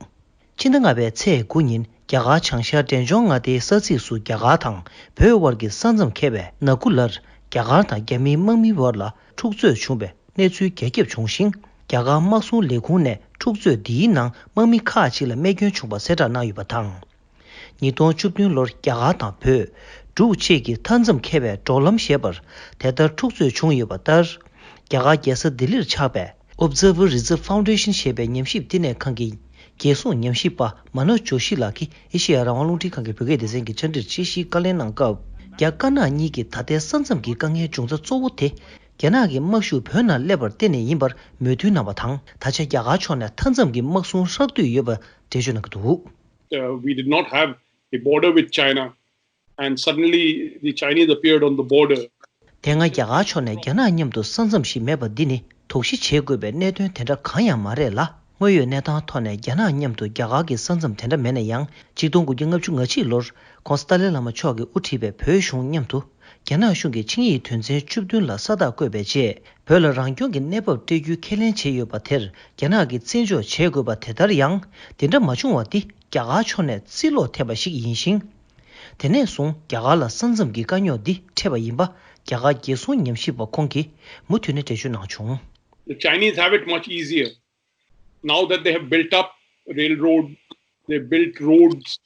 ཕྱི་ཟླ་ལྔ་པའི་ཚེས་དགུ་ཉིན་རྒྱ་གར་བྱང་ཤར་འབྲས་ལྗོངས་མངའ་སྡེའི་ས་ཚིགས་སུ་རྒྱ་གར་དང་བོད་དབར་གྱི་ས་མཚམས་ཁེལ་བའི་ནག་ཀུ་ལར་རྒྱ་གར་དང་རྒྱ་མིའི་དམག་མིའི་བར་ལ་འཁྲུག་རྩོད་བྱུང་བའི་གནས་ཚུལ་རྒྱ་ཁྱབ་བྱུང་ཞིང་། རྒྱ་གར་དམག་སྲུང་ལས་ཁུངས་ནས་འཁྲུག་རྩོད་འདིའི་ནང་དམག་མི་ཁག་ཅིག་ལ་རྨས་སྐྱོན་བྱུང་བ་གསལ་བསྒྲགས་གནང་ཡོད་པ་དང་། ཉིས་སྟོང་བཅུ་བདུན་ལོར་རྒྱ་གར་དང་བོད། འབྲུག་བཅས་ཀྱི་མཐའ་མཚམས་ཁེལ་བའི་འབྲོག་ལམ་ཞེས་པར་དེ་ལྟར་འཁྲུག་རྩོད་བྱུང་ཡོད་པ་ལྟར། རྒྱ་གར་རྒྱལ་ས་ལྡི་ལིར་ཆགས་པའི་Observer Reserve Foundation ཞེས་པའི་ཉམས་ཞིབ་བསྟི་གནས་ཁང་གི་རྒྱལ་སྲུང་ཉམས་ཞིབ་པ་མ་ནོ་ཇོ་ཤི་ལགས་ཀྱིས་ཨེ་ཤེ་ཡ་རང་དབང་རླུང་འཕྲིན་ཁང་གི་བོད་སྐད་སྡེ་ཚན་གྱི་བཅར་འདྲིར་དཔྱད་གཞིའི་བཀའ་ལན་གནང་སྐབས། རྒྱ་དཀར་ནག་གཉིས་ཀྱི་ད་ལྟའི་ས་མཚམས་ཀྱི་དཀའ་ངལ་འབྱུང་རྩ་གཙོ་བོ་དེ། རྒྱ་ནག་གི་དམག་ཤུགས་བོད་ནང་སླེབས་པར་བརྟེན་ནས་ཡིན་པར་མོས་མཐུན་གནང་བ་དང་། ད་ཆ་རྒྱ་གར་ཕྱོགས་ནས་མཐའ་མཚམས་ཀྱི་དམག་སྲུང་ཧྲག་བསྡུས་ཡོད་པ་འགྲེལ་བརྗོད་གནང་གི་འདུག Uh, we did not have a border with China, and suddenly the Chinese appeared on the border. དེ་སྔ་རྒྱ་གར་ཕྱོགས་ནས་རྒྱ་ནག་མཉམ་དུ་ས་མཚམས་ཤིག་མེད་པ་འདི་ནི་དོགས་གཞི་བྱེད་དགོས་པའི་གནད་དོན་དེ་འདྲ་གང་ཡང་མ་རེད་ལ། དངོས་ཡོད་གནས་སྟངས་ཐོག་ནས་རྒྱ་ནག་མཉམ་དུ་རྒྱ་གར་གྱི་ས་མཚམས་དེ་འདྲ་མེད་ན་ཡང་། ཆིག་སྟོང་དགུ་བརྒྱ་ལྔ་བཅུ་ང་གཅིག་ལོར་ྋགོང་ས་ཏཱ་ལའི་བླ་མ་མཆོག་གིས་དབུ་ཁྲིད་པའི་བོད་གཞུང་མཉམ་དུ་རྒྱ་ནག་གཞུང་གི་ཆིངས་ཡིག་དོན་ཚན་བཅུ་བདུན་ལ་ས་རྟགས་བཀོད་པའི་རྗེས། བོད་ལ་རང་སྐྱོང་གི་གནས་བབ་སྤྲད་རྒྱུའི་ཁས་ལེན་བྱས་ཡོད་པ་དེར་རྒྱ་ནག་གིས་བརྩི་འཇོག་བྱེད་དགོས་པ་དེ་ལྟར་ཡང་། དེ་འདྲ་མ་བྱུང་བ་འདི་རྒྱ་གར་ཕྱོགས་ནས་རྩིས་ལོག་ཐེབས་པ་ཞིག་ཡིན་ཞིང་། དེ་ནས་བཟུང་རྒྱ་གར་ལ་ས་མཚམས་ཀྱི་དཀའ་རྙོག་འདི་འཕྲད་པ་ཡིན་པ། རྒྱ་གར་རྒྱལ་སྲུང་ཉམས་ཞིབ་པ་ཁོང་གིས་མུ་མཐུད་ནས་འགྲེལ་བརྗོད་གནང་བྱུང་། The Chinese have it much easier. Now that they have built up railroad, they built roads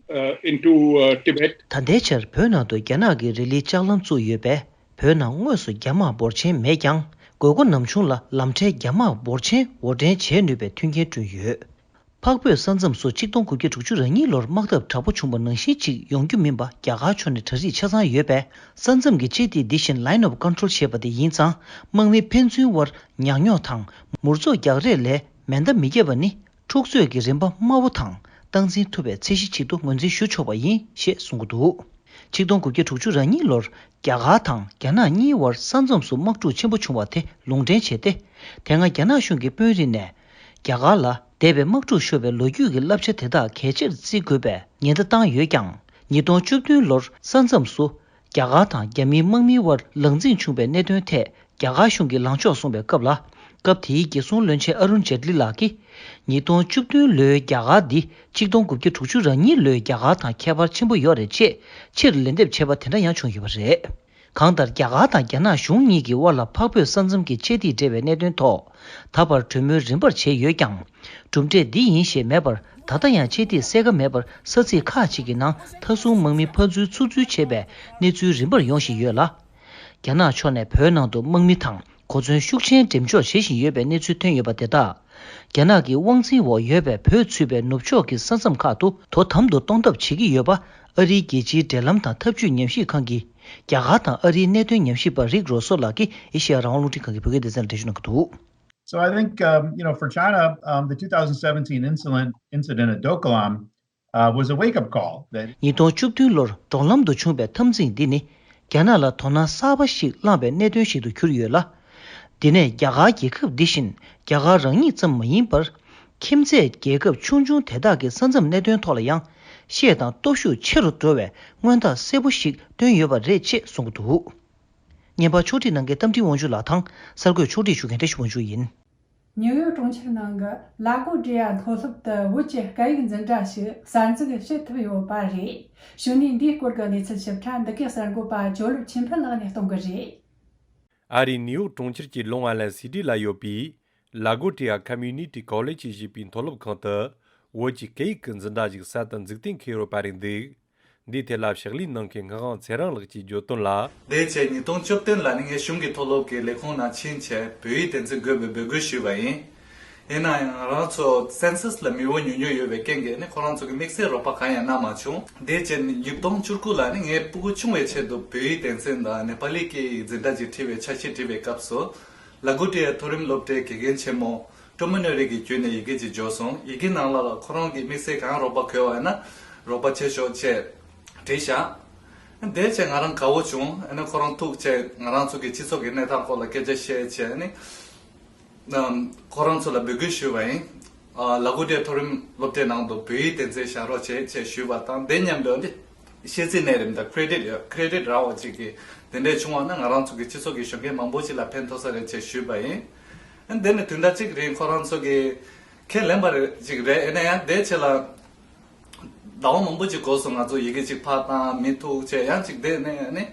uh, into uh, Tibet. ད་ལྟའི་ཆར་བོད་ནང་དུ་རྒྱ་ནག་གིས་རི་ལིའི་ལྕགས་ལམ་བཙུགས་ཡོད་པས། བོད་ནང་དངོས་སུ་རྒྱ་དམག་འབོར་ཆེན་མེད་ཀྱང་། དགོས་མཁོ་ནམ་བྱུང་ལ་ལམ་ཕྲན་རྒྱ་དམག་འབོར་ཆེན་འོར་འདྲེན་བྱེད་ནུས་པའི་མཐུན་རྐྱེན་བསྐྲུན་ཡོད། འཕགས་བོད་ས་མཚམས་སུ་ཆིག་སྟོང་དགུ་བརྒྱ་དྲུག་ཅུ་རེ་གཉིས་ལོར་དམག་འཐབ་དྲག་པོ་བྱུང་བ་ནང་བཞིན་ཅིག་ཡོང་རྒྱུ་མིན་པ་རྒྱ་གར་ཕྱོགས་ནས་གྲ་སྒྲིག་ཆ་ཚང་ཡོད་པས། ས་མཚམས་ཀྱི་ལྕགས་ཐིག་འདི་བཞིན་Line of Control ཞེས་པ་དེ་ཡིན་ཙང་། དམག་མི་ཕན་ཚུན་དབར་ཉག་ཉོག་དང་མུར་ཙོག་རྒྱག་རེས་ལས་མེ་མདའ་མི་བརྒྱབ་པ་ནི། འཁྲུག་རྩོད་ཀྱི་རིམ་པ་དམའ་བོ་དང་སྟངས་འཛིན་ཐུབ་པའི་ཚད་གཞི་ཅིག་ཏུ་ངོས་འཛིན་ཞུ་ཆོག་པ་ཡིན་ཞེས་གསུང་གི་འདུག་ཆིག་སྟོང་དགུ་བརྒྱ་དྲུག་ཅུ་རེ་གཉིས་ལོར་རྒྱ་གར་དང་རྒྱ་ནག་གཉིས་དབར་ས་མཚམས་སུ་དམག་འཁྲུག་ཆེན་པོ་བྱུང་བ་དེ་ལུང་འདྲེན་བྱས་ཏེ། དེ་སྔ་རྒྱ་ནག་གཞུང་གི་དཔོན་རིགས་ནས་རྒྱ་གར་ལ་འདས་པའི་དམག་འཁྲུག་ཤོར་བའི་ལོ་རྒྱུས་ཀྱི་བསླབ་བྱ་དེ་དག་གལ་ཆེར་བརྩི་དགོས་པའི་ཉེན་བརྡ་བཏང་ཡོད་ཀྱང་། ཉིས་སྟོང་བཅུ་བདུན་ལོར་ས་མཚམས་སུ། རྒྱ་གར་དང་རྒྱ་མིའི་དམག་མིའི་དབར་ལངས་འཛིང་བྱུང་བའི་གནད་དོན་ཐད་རྒྱ་གར་གཞུང་གིས་ལངས་ཕྱོགས་བཟུང་བའི་སྐབས་ལ། སྐབས་དེའི་རྒྱལ་སྲུང་བློན་ཆེན་ཨ་རུན་ཇེ་ཏི་ལི་ལགས་ཀྱིས། ཉིས་སྟོང་བཅུ་བདུན་ལོའི་རྒྱ་གར་འདི་ཆིག་སྟོང་དགུ་བརྒྱ་དྲུག་ཅུ་རེ་གཉིས་ལོའི་རྒྱ་གར་དང་ཁྱད་པར་ཆེན་པོ་ཡོད་རེད་ཅེས་ཕྱིར་ལན་འདེབས་བྱས་པ་དེ་འདྲ་ཡང་བྱུང་ཡོད་པ་རེད། གང་ལྟར་རྒྱ་གར་དང་རྒྱ་ནག་གཞུང་གཉིས་ཀྱི་དབར་ལ་འཕགས་བོད་ས་མཚམས་ཀྱི་ལྕགས་ཐིག་འབྲེལ་བའི་གནད་དོན་ཐོག་ད་བར་གྲོས་མོལ་རིམ་པར་བྱས་ཡོད་ཀྱང་། གྲུབ་འབྲས་འདི་ཡིན་ཞེས་མེད་པར་ད་ལྟ་ཡང་ལྕགས་ཐིག་གསལ་ཁ་མེད་པར་ས་ཚིགས་ཁག་ཅིག་གི་ནང་མཐའ་སྲུང་དམག་མི་ཕར་འཛུལ་ཚུར་འཛུལ་བྱས་པའི་གནས་ཚུལ་རིམ་པར་ཡོང་བཞིན་ཡོད་ལ། རྒྱ་ནག་ཕྱོགས་ནས་བོད་ནང་དུ་དམག་མི་དང་གོ་མཚོན་ཤུགས་ཆེན་འགྲེམས་འཇོག་བྱེད་བཞིན་ཡོད་པའི་གནས་ཚུལ་ཐོན་ཡོད་པ་དེ་དག་རྒྱ་ནག་གི་དབང་འཛིན་འོག་ཡོད་པའི་བོད་ཚུད་པའི་ནུབ་ཕྱོགས་ཀྱི་ས་མཚམས་ཁག་ཏུ་དོ་དམ་དུ་གཏོང་ཐབས་བྱེད་ཀྱི་ཡོད་པ། ཨ་རིའི་རྒྱལ་སྤྱིའི་འབྲེལ་ལམ་དང་འཐབ་ཇུས་ཉམས་ཞིབ་ཁང་གི་རྒྱ་གར་དང་ཨ་རིའི་གནད་དོན་ཉམས་ཞིབ་པ་རིག་རོ་སོ་ལགས་ཀྱིས་ཨེ་ཤེ་ཡ་རང་དབང་རླུང་འཕྲིན་ཁང་གི་བོད་སྐད་སྡེ་ཚན་ལ་འགྲེལ་བརྗོད་གནང་གི་འདུག So I think, um, you know, for China, um, the two thousand seventeen incident, incident at Doklam uh, was a wake-up call that ཉིས་སྟོང་བཅུ་བདུན་ལོར་འབྲོག་ལམ་དུ་བྱུང་བའི་འཐབ་འཛིང་འདི་ནི། རྒྱ་ནག་ལ་དོ་སྣང་གསར་པ་ཞིག་བསླངས་པའི་གནད་དོན་ཞིག་ཏུ་གྱུར་ཡོད་ལ། དེ་ནས་རྒྱ་གར་རྒྱལ་ཁབ་འདི་བཞིན་རྒྱ་གར་རང་ཉིད་ཙམ་མ་ཡིན་པར། ཁྱིམ་མཚེས་རྒྱལ་ཁབ་ཆུང་ཆུང་དེ་དག་གི་ས་མཚམས་གནད་དོན་ཐོག་ལ་ཡང་ཤེད་དང་སྟོབས་ཤུགས་ཆེ་རུ་འགྲོ་བའི་མངོན་རྟགས་གསལ་པོ་ཞིག་བཏོན་ཡོད་པ་རེད་ཅེས་གསུངས་ཀྱི་འདུག་བརྙན་པར་ཕྱོགས་སྒྲིག་གནང་མཁན་རྟ་མགྲིན་དབང་ཕྱུག་ལགས་དང་། གསར་འགོད་ཕྱོགས་སྒྲིག་ཞུ་མཁན་བཀྲ་ཤིས་དབང་ཕྱུག་ཡིན། ནིའུ་ཡོག་གྲོང་ཁྱེར་ནང་གི་ལ་གོ་ཌི་ཡ་མཐོ་སློབ་ཏུ་བོད་ཀྱི་སྐད་ཡིག་འཛིན་གྲྭ་ཞིག་གསར་འཛུགས་བྱེད་ཐུབ་ཡོད་པ་རེད། གཞུག་ནས་འདིའི་སྐོར་གྱི་གནས་ཚུལ་ཞིབ་ཕྲ་འདི་གའི་གསར་འགོད་པ་ཇོ་ལུ་ཆོས་འཕེལ་ལགས་ནས་གཏོང་གི་རེད། ཨ་རིའི་ནིའུ་ཡོག་གྲོང་ཁྱེར་གྱི་ལོང་ཨའི་ལན་སི་ཊི་ལ་ཡོད་པའི་ལ་གོ་ཊི་ཡ་ཁོ་མུ་ནི་ཊི་ཀོ་ལེཇ་ཞེས་པའི་མཐོ་སློབ་ཁང་དུ་བོད་ཀྱི་སྐད་ཡིག་གི་འཛིན་གྲྭ་ཞིག་གསར་དུ་འཛུགས་གཏན་འཁེལ་ཡོད་པ་རེད་འདུག་འདིའི་ཐད་ལ་ཕྱག་ལས་གནང་མཁན་ངག་དབང་ཚེ་རིང་ལགས་ཀྱིས་བརྗོད་དོན་ལ། དེ་བྱས་ཉིས་སྟོང་བཅུ་བདུན་ལ་ནི་ངས་གཞུང་གི་མཐོ་སློབ་ཀྱི་ལས་ཁུངས་ནང་ཕྱིན་བྱས་བོད་ཡིག་དོན་ཚན་དགོས་པའི་འབོད་སྐུལ་ཞུས་པ་ཡིན། ཡིན་ན་ཡང་ང་རང་ཚོ་སེན་སས་ལ་མི་འབོར་ཉུང་ཉུང་ཡོད་པའི་རྐྱེན་གྱིས་ནི་ཁོ་རང་ཚོ་གི་དམིགས་བསལ་རོགས་པ་གང་ཡང་གནང་མ་བྱུང་། དེ་བྱས་ནི་ཉིས་སྟོང་བཅུ་དགུ་ལ་ནི་ངའི་སྤུ་གུ་ཆུང་བའི་ཆེད་དུ་བོད་ཡིག་དོན་ཚན་དང་ནེ་པ་ལི་སྐད་ཡིག་འཛིན་གྲྭ་ཅིག་ཁྲིད་པའི་འཆར་གཞི་བསྒྲིགས་པའི་སྐབས་སུ། ལ་གུ་ཏི་ཡ་མཐོ་རིམ་སློབ་གྲྭའི་དགེ་རྒན་ཆེན་མོ་ཀྲོ་མོ་ནོ་རི་གི་བརྒྱུད་ནས་ཡི་གེ་ཅིག་འབྱོར་སོང་། ཡི་གེ་ནང་ལ་ཁོ་རང་གི་དམིགས་བསལ་གང་རོགས་པ་དགོས་པ་ཡིན་ན་རོགས་པ་བྱེད་ཤོག་ཅེས་བྲིས་བཞག་དེ་བྱས་ང་རང་དགའ་བོ་བྱུང་། ཨ་ནི་ཁོ་རང་ཐུག་བྱས་ང་རང་ཚོ་གི་སྤྱི་ཚོགས་ཀྱི་གནས་སྟངས་སྐོར་ལ་སྐད་ཆ་བཤད་བྱས་ནི། ཁོ་རང་ཚོ་ལ་འབོད་སྐུལ་ཞུས་པ་ཡིན། ལ་གུ་ཏི་ཡ་མཐོ་རིམ་སློབ་གྲྭའི་ནང་དུ་བོད་ཡིག་དོན་ཚན་བཞག་རོགས་བྱེད་ཅེས་ཞུས་པ་དང་དེ་མཉམ་དུ་འདི་ཤེས་ཚིག་གནས་རིམ་དང་ཁེ་རེ་ཌིཊ་ཡོད། ཁེ་རེ་ཌིཊ་རག་པ་ཅིག་གིས་དེ་འདྲས་བྱུང་བ་ན་ང་རང་ཚོ་གི་སྤྱི་ཚོགས་ཀྱི་གཞོན་སྐྱེས་མང་པོ་ཅིག་ལ་ཕན་ཐོགས་ས་རེད་ཅེས་ཞུས་པ་ཡིན། དེ་ནི་དུས་འདྲ་གཅིག་རིང་ཁོ་རང་ཚོ་གིས་ཁས་ལེན་པ་རེད་ཅིག་རེད། ཡིན་ན་ཡང་དེའི་ཆེད་ལ་ཟླ་བ་མང་པོ་ཅིག་འགོར་སོང་། ང་ཚོ་ཡི་གེ་ཅིག་ཕར་བཏང་མི་ཐུག་བྱས་ཡང་ཅིག་དེ་ནས་ནི་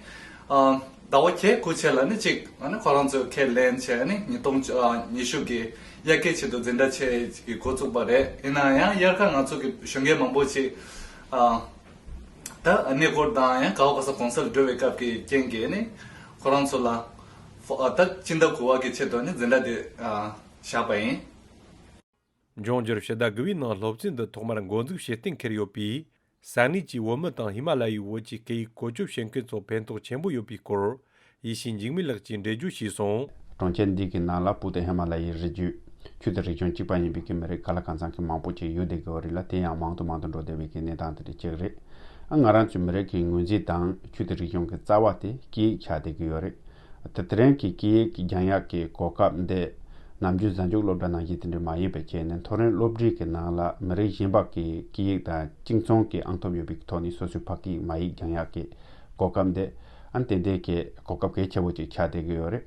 ཟླ་བ་བརྒྱད་དགུ་ཆེད་ལ་ནི་ཅིག་ཁོ་རང་ཚོས་ཁས་ལེན་བྱས་ནི་ཉིས་སྟོང་ཉི་ཤུ་གི་དབྱར་ཁའི་ཆེད་དུ་འཛིན་གྲྭ་ཆེ་ཅིག་གི་འགོ་བཙུགས་པ་རེད། ཡིན་ན་ཡང་དབྱར་ཁ་ང་ཚོ་གི་གཞོན་སྐྱེས་མང་པོ་ཅིག་ད་གནས་སྐོར་དང་ཡང་ག་བ་ག་ས་གོང་སར་འགྲོ་བའི་སྐབས་ཀྱི་རྐྱེན་གྱིས་ནི་ཁོ་རང་ཚོ་ལ་ད་སྤྱི་ཟླ་དགུ་པ་གི་ཆེད་དུ་ནི་འཛིན་གྲྭ་དེ་བཞག་པ་ཡིན། འབྱུང་འགྱུར་ཕྱི་ཟླ་དགུ་པའི་ནང་སློབ་ཚན་འདི་ཐོག་མར་འགོ་འཛུགས་བྱེད་གཏན་འཁེལ་ཡོད་པས། ས་གནས་ཀྱི་བོད་མི་དང་ཧི་མ་ལ་ཡའི་བོད་ཀྱི་སྐད་ཡིག་བཀོལ་སྤྱོད་བྱེད་མཁན་ཚོར་ཕན་ཐོགས་ཆེན་པོ་ཡོད་པའི་སྐོར། ཡེ་ཤེས་འཇིགས་མེད་ལགས་ཀྱིས་འགྲེལ་བརྗོད་བྱས་སོང་། གྲོང་ཁྱེར་འདི་གི་ནང་ལ་བོད་དང་ཧི་མ་ལ་ཡའི་རི་རྒྱུད། ཆོས་དང་རིག་གཞུང་གཅིག་པ་ཡིན་པའི་གི་མི་རིགས་ག་ལ་གང་འཚམ་གྱི་མང་པོ་ཅིག་ཡོད་བསྡད་ཀྱི་ཡོད་རེད་ལ། དེ་ཡང་མང་དུ་མང་དུ་འགྲོ་བསྡད་པའི་གི་གནས་སྟངས་དེ་འདྲ་ཅིག་རེད། ཨ་ང་རང་ཚོའི་མི་རིགས་ཀྱི་ངོས་འཛིན་དང་ཆོས་དང་རིག་གཞུང་གི་རྩ་བ་དེ་སྐད་ཡིག་ཆགས་བསྡད་ཀྱི་ཡོད་རེད། དེ་དེ་རིང་གི་སྐད་ཡིག་གི་སྦྱང་ཡག་གི་གོ་སྐབས་འདི་ནམ་རྒྱུན་གཟའ་མཇུག་སློབ་གྲྭ་ནང་བཞིན་དེ་འདྲ་མ་ཡིན་པ་བྱས་ནས་མཐོ་རིམ་སློབ་འབྲིང་གི་ནང་ལ་མི་རིགས་གཞན་པ་གི་སྐད་ཡིག་དང་གཅིག་མཚུངས་ཀྱི་ཨང་ཐོབ་ཡོད་པའི་ཐོག་ནས་སོ་སོའི་ཕ་སྐད་ཡིག་མ་ཡིག་སྦྱང་ཡག་གི་གོ་སྐབས་འདི་ཨ་ཏན་ཏན་གྱི་གོ་སྐབས་གལ་ཆེ་བོ་ཅིག་ཆགས་བསྡད་ཀྱི་ཡོད་རེད།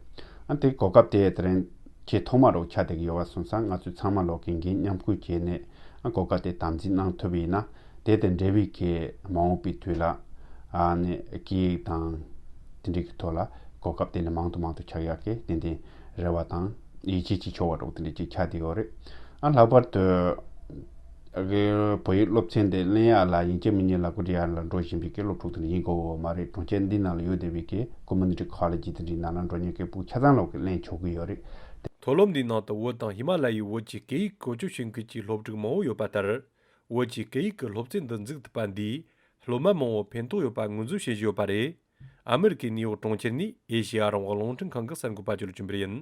ཨ་དེ་གོ་སྐབས་དེ་དེ་རིང་ཆེས་ཐོག་མ་རུ་ཆགས་བསྡད་ཀྱི་ཡོད་པ་སོང་ཙང་ང་ཚོས་ཚང་མ་ལོག་གི་འགན་མཉམ་ཁུར་བྱས་ནས་ཨ་གོ་སྐབས་དེ་དམ་འཛིན་གནང་ཐུབ་པ་ཡིན་ན། དེ་དང་འབྲེལ་བའི་གི་མ་འོངས་པའི་དུས་ལ་ཨ་ནི་སྐད་ཡིག་དང་དེ་འདྲའི་གི་ཐོག་ལ་གོ་སྐབས་དེ་ནི་མང་དུ་མང་དུ་ཆགས་ཡག་གི་ཏན་ཏན་རེ་བ་དང་ཡིད་ཆེས་ཀྱི་ཆོག་པ་འདྲ་བོ་དེ་འདྲ་ཅིག་ཆགས་བསྡད་ཡོད་རེད། ཨ་ལྷག་པར་དུ་ཨ་གི་བོད་ཡིག་སློབ་ཚན་དེ་ལེན་ཡག་ལ་ཡིན་གཅིག་མིན་གཉིས་ལ་གོ་སྒྲིག་ཡག་ལ་འགྲོ་བཞིན་པའི་གི་སློབ་ཕྲུག་དེ་འདྲ་ཡིན་དགོས་པ་མ་རེད། གྲོང་ཁྱེར་འདི་ནང་ལ་ཡོད་བསྡད་པའི་གི་ཀོ་མུ་ནི་ཊི་ཁོ་ལེ་ཇི་དེ་འདྲའི་ནང་ལ་འགྲོ་མཁན་གི་སྤུ་ཆ་ཚང་ལོག་གི་ལེན་ཆོག་གི་ཡོད་རེད། མཐོ་སློབ་འདིའི་ནང་དུ་བོད་དང་ཧི་མ་ལ་ཡའི་བོད་ཀྱི་སྐད་ཡིག་བཀོལ་སྤྱོད་བྱེད་མཁན་གྱི་སློབ་ཕྲུག་མང་བོ་ཡོད་པ་ལྟར། བོད་ཀྱི་སྐད་ཡིག་གི་སློབ་ཚན་འདི་འཛུགས་ཐུབ་པ་འདིས་སློབ་མ་མང་བོར་ཕན་ཐོགས་ཡོད་པ་ངོས་འཛིན་བྱེད་བཞིན་ཡོད་པ་རེད། ཨ་མེ་རི་ཀའི་ནིའུ་ཡོག་གྲོང་ཁྱེར་ནས་ཨེ་ཤེ་ཡ་རང་དབང་རླུང་འཕྲིན་ཁང་གི་གསར་འགོད་པ་ཇོ་ལུ་ཆོས་འཕེལ་ཡིན།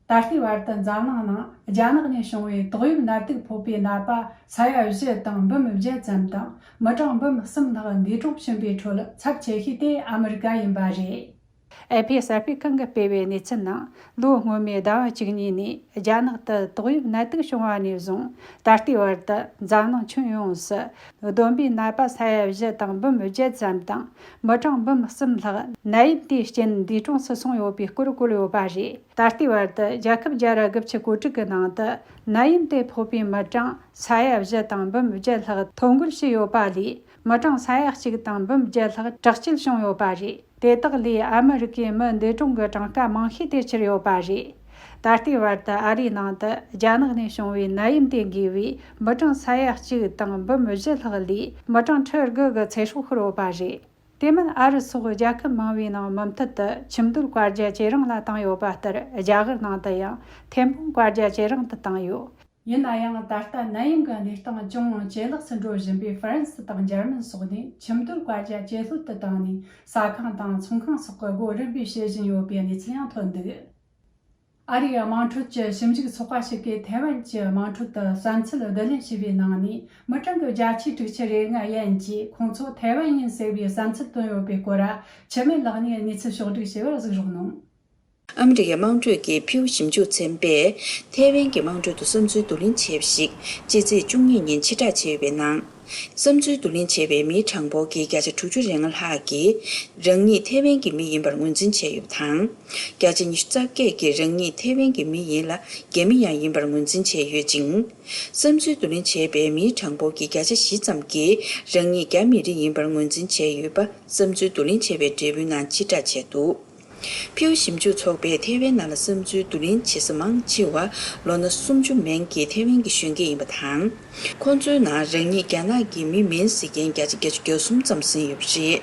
ད་ལྟའི་བར་དུ་འཛམ་གླིང་ནང་རྒྱ་ནག་ནས་བྱུང་བའི་ཏོག་དབྱིབས་ནད་དུག་ཕོག་པའི་ནད་པ་ས་ཡ་བཞི་དང་འབུམ་བརྒྱད་ཙམ་དང་མི་གྲངས་འབུམ་གསུམ་ལྷག་འདས་གྲོངས་ཕྱིན་པའི་ཁྲོད་ཚབས་ཆེ་ཤོས་དེ་ཨ་མེ་རི་ཀ་ཡིན་པ་རེད། ཨེ་ཕི་གསར་སྤེལ་ཁང་གིས་སྤེལ་བའི་གནས་ཚུལ་ནང་ལོ་སྔོན་མའི་ཟླ་བ་བཅུ་གཉིས་ནས་རྒྱ་ནག་ཏུ་ཏོག་དབྱིབས་ནད་དུག་བྱུང་བ་ནས་བཟུང་ད་ལྟའི་བར་དུ་འཛམ་གླིང་ཁྱོན་ཡོངས་སུ་བསྡོམས་པའི་ནད་པ་ས་ཡ་བཞི་དང་འབུམ་བརྒྱད་ཙམ་དང་མི་གྲངས་འབུམ་གསུམ་ལྷག་ནད་ཡམས་དེའི་རྐྱེན་འདས་གྲོངས་སུ་སོང་ཡོད་པའི་སྐོར་བཀོད་ཡོད་པ་རེད། ད་ལྟའི་བར་དུ་རྒྱལ་ཁབ་བརྒྱ་ར་དགུ་བཅུ་གོ་དྲུག་གི་ནང་དུ་ནད་ཡམས་དེ་ཕོག་པའི་མི་གྲངས་ས་ཡ་བཞི་དང་འབུམ་བརྒྱད་ལྷག་ཐོ་འགོད་བྱས་ཡོད་པ་ལས་མི་གྲངས་ས་ཡ་གཅིག་དང་འབུམ་བརྒྱད་ལྷག་དྲག་སྐྱེད་བྱུང་ཡོད་པ་རེད། དེ་དག་ལས་ཨ་མི་རི་ཀའི་མི་འདས་གྲོངས་ཀྱི་གྲངས་ཀ་མང་ཤོས་དེ་གྱུར་ཡོད་པ་རེད། ད་ལྟའི་བར་དུ་ཨ་རིའི་ནང་དུ་རྒྱ་ནག་ནས་བྱུང་བའི་ནད་ཡམས་དེ་འགོས་པའི་མི་གྲངས་ས་ཡ་གཅིག་དང་འབུམ་བཞི་ལྷག་ལས་མི་གྲངས་ཁྲི་དགུ་གི་ཚེ་སྲོག་ཤོར་ཡོད་པ་རེད། དེ་མིན་ཨ་རི་སོགས་རྒྱལ་ཁབ་མང་བའི་ནང་མུ་མཐུད་དུ་ཁྱིམ་སྡོད་བཀའ་རྒྱ་ཇེ་རིང་ལ་བཏང་ཡོད་པ་ལྟར་རྒྱ་གར་ནང་དུ་ཡང་ཐེམ་སྤུངས་བཀའ་རྒྱ་ཇེ་རིང་དུ་བཏང་ཡོད། ཡིན་ན་ཡང་ད་ལྟ་ནད་ཡམས་ཀྱི་གནས་སྟངས་ཅུང་ཇེ་ལེགས་སུ་འགྲོ་བཞིན་པའི་ཧྥ་རན་སི་དང་འཇར་མན་སོགས་ནས་ཁྱིམ་སྡོད་བཀའ་རྒྱ་ཇེ་ལྷོད་དུ་བཏང་ནས་ཟ་ཁང་དང་ཚོང་ཁང་སོགས་ཀྱི་སྒོ་རིམ་པས་ཕྱེ་བཞིན་ཡོད་པའི་གནས་ཚུལ་ཡང་ཐོན་འདུག་ཨ་རིའི་དམངས་ཁྲོད་ཀྱི་ཞིབ་འཇུག་ཚོགས་པ་ཞིག་གིས་ཐའེ་ཝན་གྱི་དམངས་ཁྲོད་དུ་བསམ་ཚུལ་བསྡུ་ལེན་བྱས་པའི་ནང་ནས་མི་གྲངས་ཀྱི་བརྒྱ་ཆའི་དྲུག་ཅུ་རེ་ལྔ་ཡན་གྱིས་ཁོང་ཚོ་ཐའེ་ཝན་ཡིན་ཟེར་བའི་བསམ་ཚུལ་བཏོན་ཡོད་པའི་སྐོར་འཆི་མེད་ལགས་ནས་གནས་ཚུལ་ཕྱོགས་སྒྲིག་བྱས་པར་གཟིགས་རོགས་གནང་། ཨ་མི་རི་ཀའི་དམངས་ཁྲོད་ཀྱི་ཕིའུ་ཞིབ་འཇུག་ཚན་པས་ཐའེ་ཝན་གྱི་དམངས་ཁྲོད་དུ་བསམ་ཚུལ་བསྡུ་ལེན་བྱས་པ་ཞིག་ཕྱི་ཚེས་བཅུ་གཉིས་ཉིན་ཕྱིར་བསྒྲགས་བྱས་ཡོད་པའི་ནང་། བསམ་ཚུལ་བསྡུ་ལེན་བྱས་པའི་མིའི་གྲངས་འབོར་གྱི་བརྒྱ་ཆ་དྲུག་ཅུ་རེ་ལྔ་ལྷག་གིས་རང་ཉིད་ཐའེ་ཝན་གྱི་མི་ཡིན་པར་ངོས་འཛིན་བྱས་ཡོད་པ་དང་། བརྒྱ་ཆ་ཉི་ཤུ་རྩ་བརྒྱད་ཀྱིས་རང་ཉིད་ཐའེ་ཝན་གྱི་མི་ཡིན་ལ་རྒྱ་མི་ཡང་ཡིན་པར་ངོས་འཛིན་བྱས་ཡོད་ཅིང་། བསམ་ཚུལ་བསྡུ་ལེན་བྱས་པའི་མིའི་གྲངས་འབོར་གྱི་བརྒྱ་ཆ་བཞི་ཙམ་གྱིས་རང་ཉིད་རྒྱ་མི་རིགས་ཡིན་པར་ངོས་འཛིན་བྱས་ཡོད་པ་བསམ་ཚུལ་བསྡུ་ལེན་བྱས་པའི་འབྲས་བུའི་ནང་ཕྱིར་བསྒྲགས་བྱས་འདུག་ཕིའུ་ཞིབ་འཇུག་ཚོགས་པས་ཐའེ་ཝན་ནང་ལ་བསམ་ཚུལ་བསྡུ་ལེན་བྱེད་ས་མང་ཆེ་བ་ལོ་ན་སུམ་ཅུ་མན་གྱི་ཐའེ་ཝན་གྱི་གཞོན་སྐྱེས་ཡིན་པ་དང་། ཁོང་ཚོའི་ནང་རང་ཉིད་རྒྱ་ནག་གི་མི་མིན་ཟེར་མཁན་བརྒྱ་ཆ་བརྒྱད་ཅུ་གྱ་གསུམ་ཙམ་ཟིན་ཡོད་པ་རེད།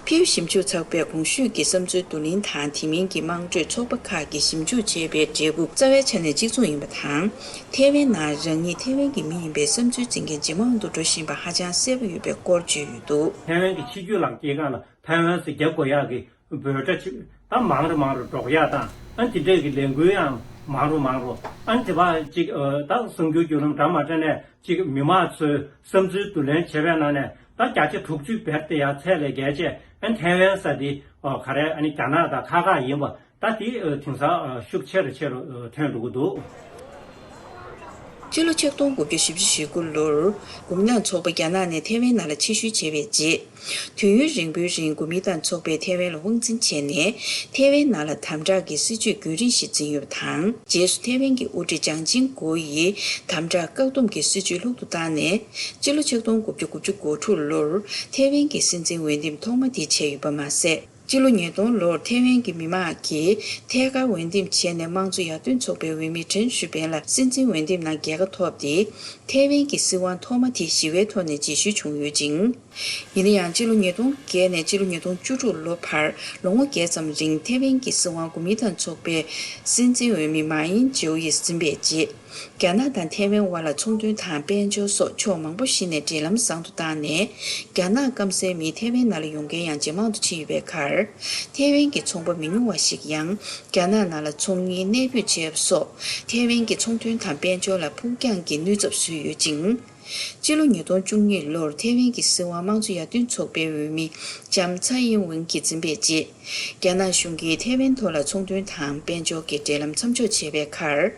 ཕིའུ་ཞིབ་འཇུག་ཚོགས་པས་གོང་ཞུས་ཀྱི་བསམ་ཚུལ་བསྡུ་ལེན་དང་དེ་མིན་གྱི་དམངས་ཁྲོད་ཚོགས་པ་ཁག་གིས་ཞིབ་འཇུག་བྱས་པའི་འབྲས་བུ་རྩ་བའི་ཆ་ནས་གཅིག་མཚུངས་ཡིན་པ་དང་། ཐའེ་ཝན་ནང་རང་ཉིད་ཐའེ་ཝན་གྱི་མི་ཡིན་པའི་བསམ་ཚུལ་འཛིན་མཁན་ཇེ་མང་དུ་འགྲོ་བཞིན་པ་ཧ་ཅང་གསལ་པོ་ཡོད་པའི་སྐོར་བརྗོད་ཡོད་འདུག་ཐའེ་ཝན་གྱི་ཕྱི་རྒྱལ་ལ་སྐྱེས་མཁན་ལ་ཐའེ་ཝན་ཟེར་རྒྱག་དགོས་ཡག་གི་བོད་སྒྲ་ཅིག་ད་མང་རུ་མང་རུ་འགྲོ་ཡག་དང་། ཨ་ནི་དེ་འདྲས་ཀྱི་ལས་འགུལ་ཡང་མང་རུ་མང་རུ། ཨ་ནི་དེ་བ་ཅིག་ཨ་ད་གསར་འགྱུར་བརྒྱུད་ལམ་འདྲ་མ་འདྲ་ནས་ཅིག་མི་མང་ཚོས་བསམ་ཚུལ་བསྡུ་ལེན་བྱས་པའི་ནང་ནས་ད་བརྒྱ་ཆ་དྲུག་ཅུ་བར་དེ་ཡང་ཚད་ལས་བརྒལ་བྱས། ཨ་ནི་ཐའེ་ཝན་ཟེར་དེ་ཨ་ག་རེ་ཨ་ནི་རྒྱ་ནག་དང་ཁ་ཁ་ཡིན་པ། ད་དེ་ཨ་དེང་སང་ཨ་ཤུགས་ཆེ་རུ་ཆེ་རུ་ཨ་ཐོན་འགྲོ་གི་འདུག་སྤྱི་ལོ་ཆིག་སྟོང་དགུ་བརྒྱ་བཞི་བཅུ་ཞེ་དགུ་ལོར་གོ་མིན་ཏང་ཚོགས་པ་རྒྱ་ནག་ནས་ཐའེ་ཝན་ནང་ལ་ཕྱིར་བཤོལ་བྱས་པའི་རྗེས། དུས་ཡུན་རིང་པོའི་རིང་གོ་མིན་ཏང་ཚོགས་པས་ཐའེ་ཝན་ལ་དབང་འཛིན་བྱས་ནས། ཐའེ་ཝན་ནང་ལ་དམ་དྲག་གི་སྲིད་བྱུས་རྒྱུན་རིང་ཞིག་འཛིན་ཡོད་པ་དང་། རྗེས་སུ་ཐའེ་ཝན་གྱི་དབུ་ཁྲིད་ཅང་ཅིང་གོ་ཡིས་དམ་དྲག་བཀག་སྡོམ་གྱི་སྲིད་བྱུས་ལྷུག་ཏུ་བཏང་ནས། སྤྱི་ལོ་ཆིག་སྟོང་དགུ་བརྒྱ་དགུ་བཅུ་གོ་དྲུག་ལོར་ཐའེ་ཝན་གྱི་སྲིད་འཛིན་འོས་འདེམས་ཐོག་མ་དེ་བྱས་ཡོད་པ་མ་ཟད། སྤྱི་ལོ་ཉིས་སྟོང་ལོར་ཐའེ་ཝན་གྱི་མི་མང་གིས་ཐད་ཀར་འོས་འདེམས་བྱས་ནས། དམངས་གཙོ་ཡར་ཐོན་ཚོགས་པའི་འོས་མི་ཁྲེན་ཞུ་པེན་ལ་སྲིད་འཛིན་འོས་འདེམས་ནང་རྒྱལ་ཁ་ཐོབ་སྟེ། ཐའེ་ཝན་གྱི་སྲིད་དབང་ཐོག་མ་དེ་ཞི་བའི་ཐོག་ནས་རྗེས་ཤུལ་བྱུང་ཡོད་ཅིང་། ཡིན་ན་ཡང་། སྤྱི་ལོ་ཉིས་སྟོང་བརྒྱད་ནས་སྤྱི་ལོ་ཉིས་སྟོང་བཅུ་དྲུག་ལོ་བར་ལོ་ངོ་བརྒྱད་ཙམ་རིང་ཐའེ་ཝན་གྱི་སྲིད་དབང་གོ་མིན་ཏང་ཚོགས་པའི་སྲིད་འཛིན་འོས་མི་མཱ་ཡིན་ཇེའུ་ཡིས་འཛིན་པའི་རྗེས། རྒྱ་ནག་དང་ཐའེ་ཝན་དབར་ལ་ཚོང་དོན་དང་དཔལ་འབྱོར་སོགས་ཕྱོགས་མང་པོ་ཞིག་ནས་འབྲེལ་ལམ་བཟང་དུ་བཏང་ནས། རྒྱ་ནག་སྐམ་སའི་མི་ཐའེ་ཝན་ནང་ལ་ཡོང་མཁན་ཡང་ཇེ་མང་དུ་ཕྱིན་ཡོད་པའི་ཁར། ཐའེ་ཝན་གྱི་ཚོང་པ་མི་ཉུང་བ་ཞིག་ཡང་རྒྱ་ནག་ནང་ལ་ཚོང་གཉེར་གནས་སྤོས་བྱས་པ་སོགས། ཐའེ་ཝན་གྱི་ཚོང་དོན་དང་དཔལ་འབྱོར་ལ་ཕུགས་རྒྱང་གི་ནུས་ཚབས་བཟོས་ཡོད་ཅིང་། སྤྱི་ལོ་ཉིས་སྟོང་བཅུ་གཉིས་ལོར་ཐའེ་ཝན་གྱི་སྲིད་དབང་དམངས་གཙོ་ཡར་ཐོན་ཚོགས་པའི་འོས་མི་ལྕམ་ཚའེ་ཡིན་ཝེན་གྱིས་འཛིན་པའི་རྗེས། རྒྱ་ནག་གཞུང་གིས་ཐའེ་ཝན་ཐོག་ལ་ཚོང་དོན་དང་དཔལ་འབྱོར་གྱི་འབྲེལ་ལམ་མཚམས་འཇོག་བྱས་པའི་ཁར།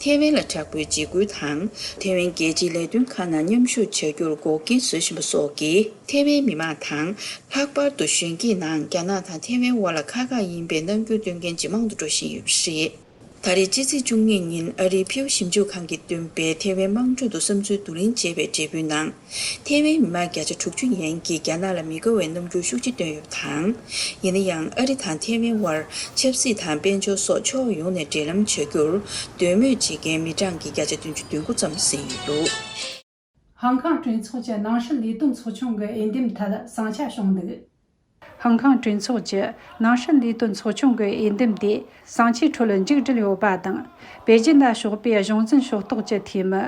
ཐའེ་ཝན་ལ་དྲག་པོའི་འཇིགས་སྐུལ་དང་། ཐའེ་ཝན་རྒྱལ་སྤྱིའི་ལས་དོན་ཁག་ནང་མཉམ་ཞུགས་བྱ་རྒྱུར་འགོག་རྐྱེན་བཟོ་བཞིན་པ་སོགས་ཀྱིས། ཐའེ་ཝན་མི་མང་དང་། ལྷག་པར་དུ་གཞོན་སྐྱེས་ནང་རྒྱ་ནག་དང་ཐའེ་ཝན་དབར་ལ་ཁག་ཁག་ཡིན་པའི་རྣམ་འགྱུར་སྟོན་མཁན་ཇེ་མང་དུ་འགྲོ་བཞིན་ཡོད་པ་རེད། ད་རེས་ཕྱི་ཚེས་བཅུ་གཉིས་ཉིན་ཨ་རིའི་ཕིའུ་ཞིབ་འཇུག་ཁང་གིས་བཏོན་པའི་ཐའེ་ཝན་དམངས་ཁྲོད་དུ་བསམ་ཚུལ་བསྡུ་ལེན་བྱས་པའི་འབྲས་བུའི་ནང་། ཐའེ་ཝན་མི་མང་བརྒྱ་ཆ་དྲུག་ཅུ་ཡན་གྱིས་རྒྱ་ནག་ལ་མི་དགའ་བའི་རྣམ་འགྱུར་ཤུགས་ཆེ་བཏོན་ཡོད་པ་དང་། ཡིན་ན་ཡང་། ཨ་རི་དང་ཐའེ་ཝན་དབར་ཆབ་སྲིད་དང་དཔལ་འབྱོར་སོགས་ཕྱོགས་ཡོངས་ནས་འབྲེལ་ལམ་བྱ་རྒྱུར་འདོད་མོས་བྱེད་མཁན་མི་གྲངས་ཀྱི་བརྒྱ་ཆ་བདུན་ཅུ་དོན་དགུ་ཙམ་ཟིན་ཡོད་འདུག་ཧང་ཀང་གྲོས་ཚོགས་ཀྱི་ནང་སྲིད་ལས་དོན་ཚོགས་ཆུང་གི་འོས་འདེམས་ཐད་ཟིང་ཆ་བྱུང་འདུག་ཧང་ཀང་གྲོས་ཚོགས་ཀྱི་ནང་སྲིད་ལས་དོན་ཚོགས་ཆུང་གི་འོས་འདེམས་དེ་ཟིང་ཆའི་ཁྲོད་མཇུག་བསྒྲིལ་ཡོད་པ་དང་། པེ་ཅིན་ལ་ཕྱོགས་པའི་གཞུང་འཛིན་ཕྱོགས་གཏོགས་ཀྱི་འཐུས་མི་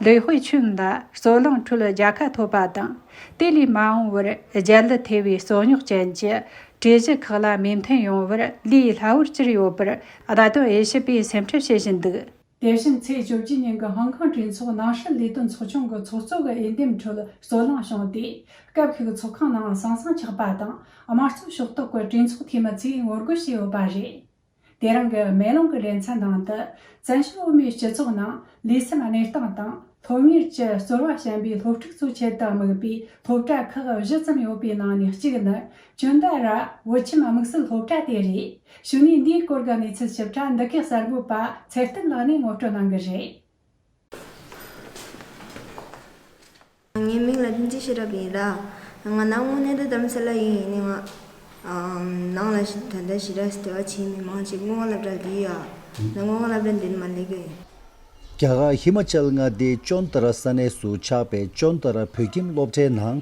ལི་ཧུའེ་ཆུན་ལ་རྩོད་གླེང་ཁྲོད་རྒྱལ་ཁ་ཐོབ་པ་དང་། དེ་ལས་མ་འོངས་པར་རྒྱལ་དུ་ཐེ་བའི་རྩོད་རྙོག་ཅན་གྱི་གྲོས་གཞི་ཁག་ལ་མོས་མཐུན་ཡོང་བར་ལས་སླ་བོར་གྱུར་ཡོད་པར་བརྡ་དོན་དབྱེ་ཞིབ་པས་སེམས་ཁྲལ་བྱེད་བཞིན་འདུག་དེ་བཞིན་ཚེས་བཅོ་བརྒྱད་ཉིན་གྱི་ཧང་ཀང་གྲོས་ཚོགས་ནང་སྲིད་ལས་དོན་ཚོགས་ཆུང་གི་ཚོགས་གཙོ་གི་འོས་འདེམས་ཁྲོད་རྩོད་གླེང་བྱུང་སྟེ། སྐབས་ཤིག་ཚོགས་ཁང་ནང་ཟང་ཟིང་ཆགས་པ་དང་། དམངས་གཙོ་ཕྱོགས་གཏོགས་ཀྱི་གྲོས་ཚོགས་འཐུས་མི་ཚོས་ངོ་རྒོལ་བྱས་ཡོད་པ་རེད། དེ་རིང་གི་མེ་ལོང་གི་ལེ་ཚན་ནང་དུ། བཙན་བྱོལ་བོད་མིའི་སྤྱི་ཚོགས་ནང་ལུས་སེམས་གནས་སྟངས་དང་། སློབ་གཉེར་གྱི་རྩོལ་བ་ཞན་པའི་སློབ་ཕྲུག་ཚོའི་ཆེད་དུ་དམིགས་པའི་སློབ་གྲྭ་ཁག་བཞི་ཙམ་ཡོད་པའི་ནང་ནས་གཅིག་ནི། ཅུན་ཏ་ར་བོད་ཁྱིམ་དམིགས་བསལ་སློབ་གྲྭ་དེ་རེད། གཞུག་ནས་འདིའི་སྐོར་གྱི་གནས་ཚུལ་ཞིབ་ཕྲ་འདི་གའི་གསར་འགོད་པ་ཚེ་བརྟན་ལགས་ནས་ངོ་སྤྲོད་གནང་གི་རེད། ངའི་མིང་ལ་བསྟན་འཛིན་ཤེས་རབ་ཡིན་ལ། ང་ནང་དངོས་གནས་ད་རྡ་རམ་ས་ལ་ཡིན། ཡིན་ནའི་ང་ནང་ལ་ད་ལྟ་ཞེ་དྲག་འབྲེལ་བ་བྱེད་མི་མང་ཅིག་སྔོན་མ་སློབ་གྲྭ་འདི་ཡ། ང་སྔོན་མ་སློབ་གྲྭ་འདི་ནས་མ་སླེབས་ཀྱི་ཡིན། རྒྱ་གར་ཧི་མ་ཅལ་མངའ་སྡེའི་ཅོན་ཏ་ར་ས་གནས་སུ་ཆགས་པའི་ཅོན་ཏ་ར་བོད་ཁྱིམ་སློབ་གྲྭའི་ནང་།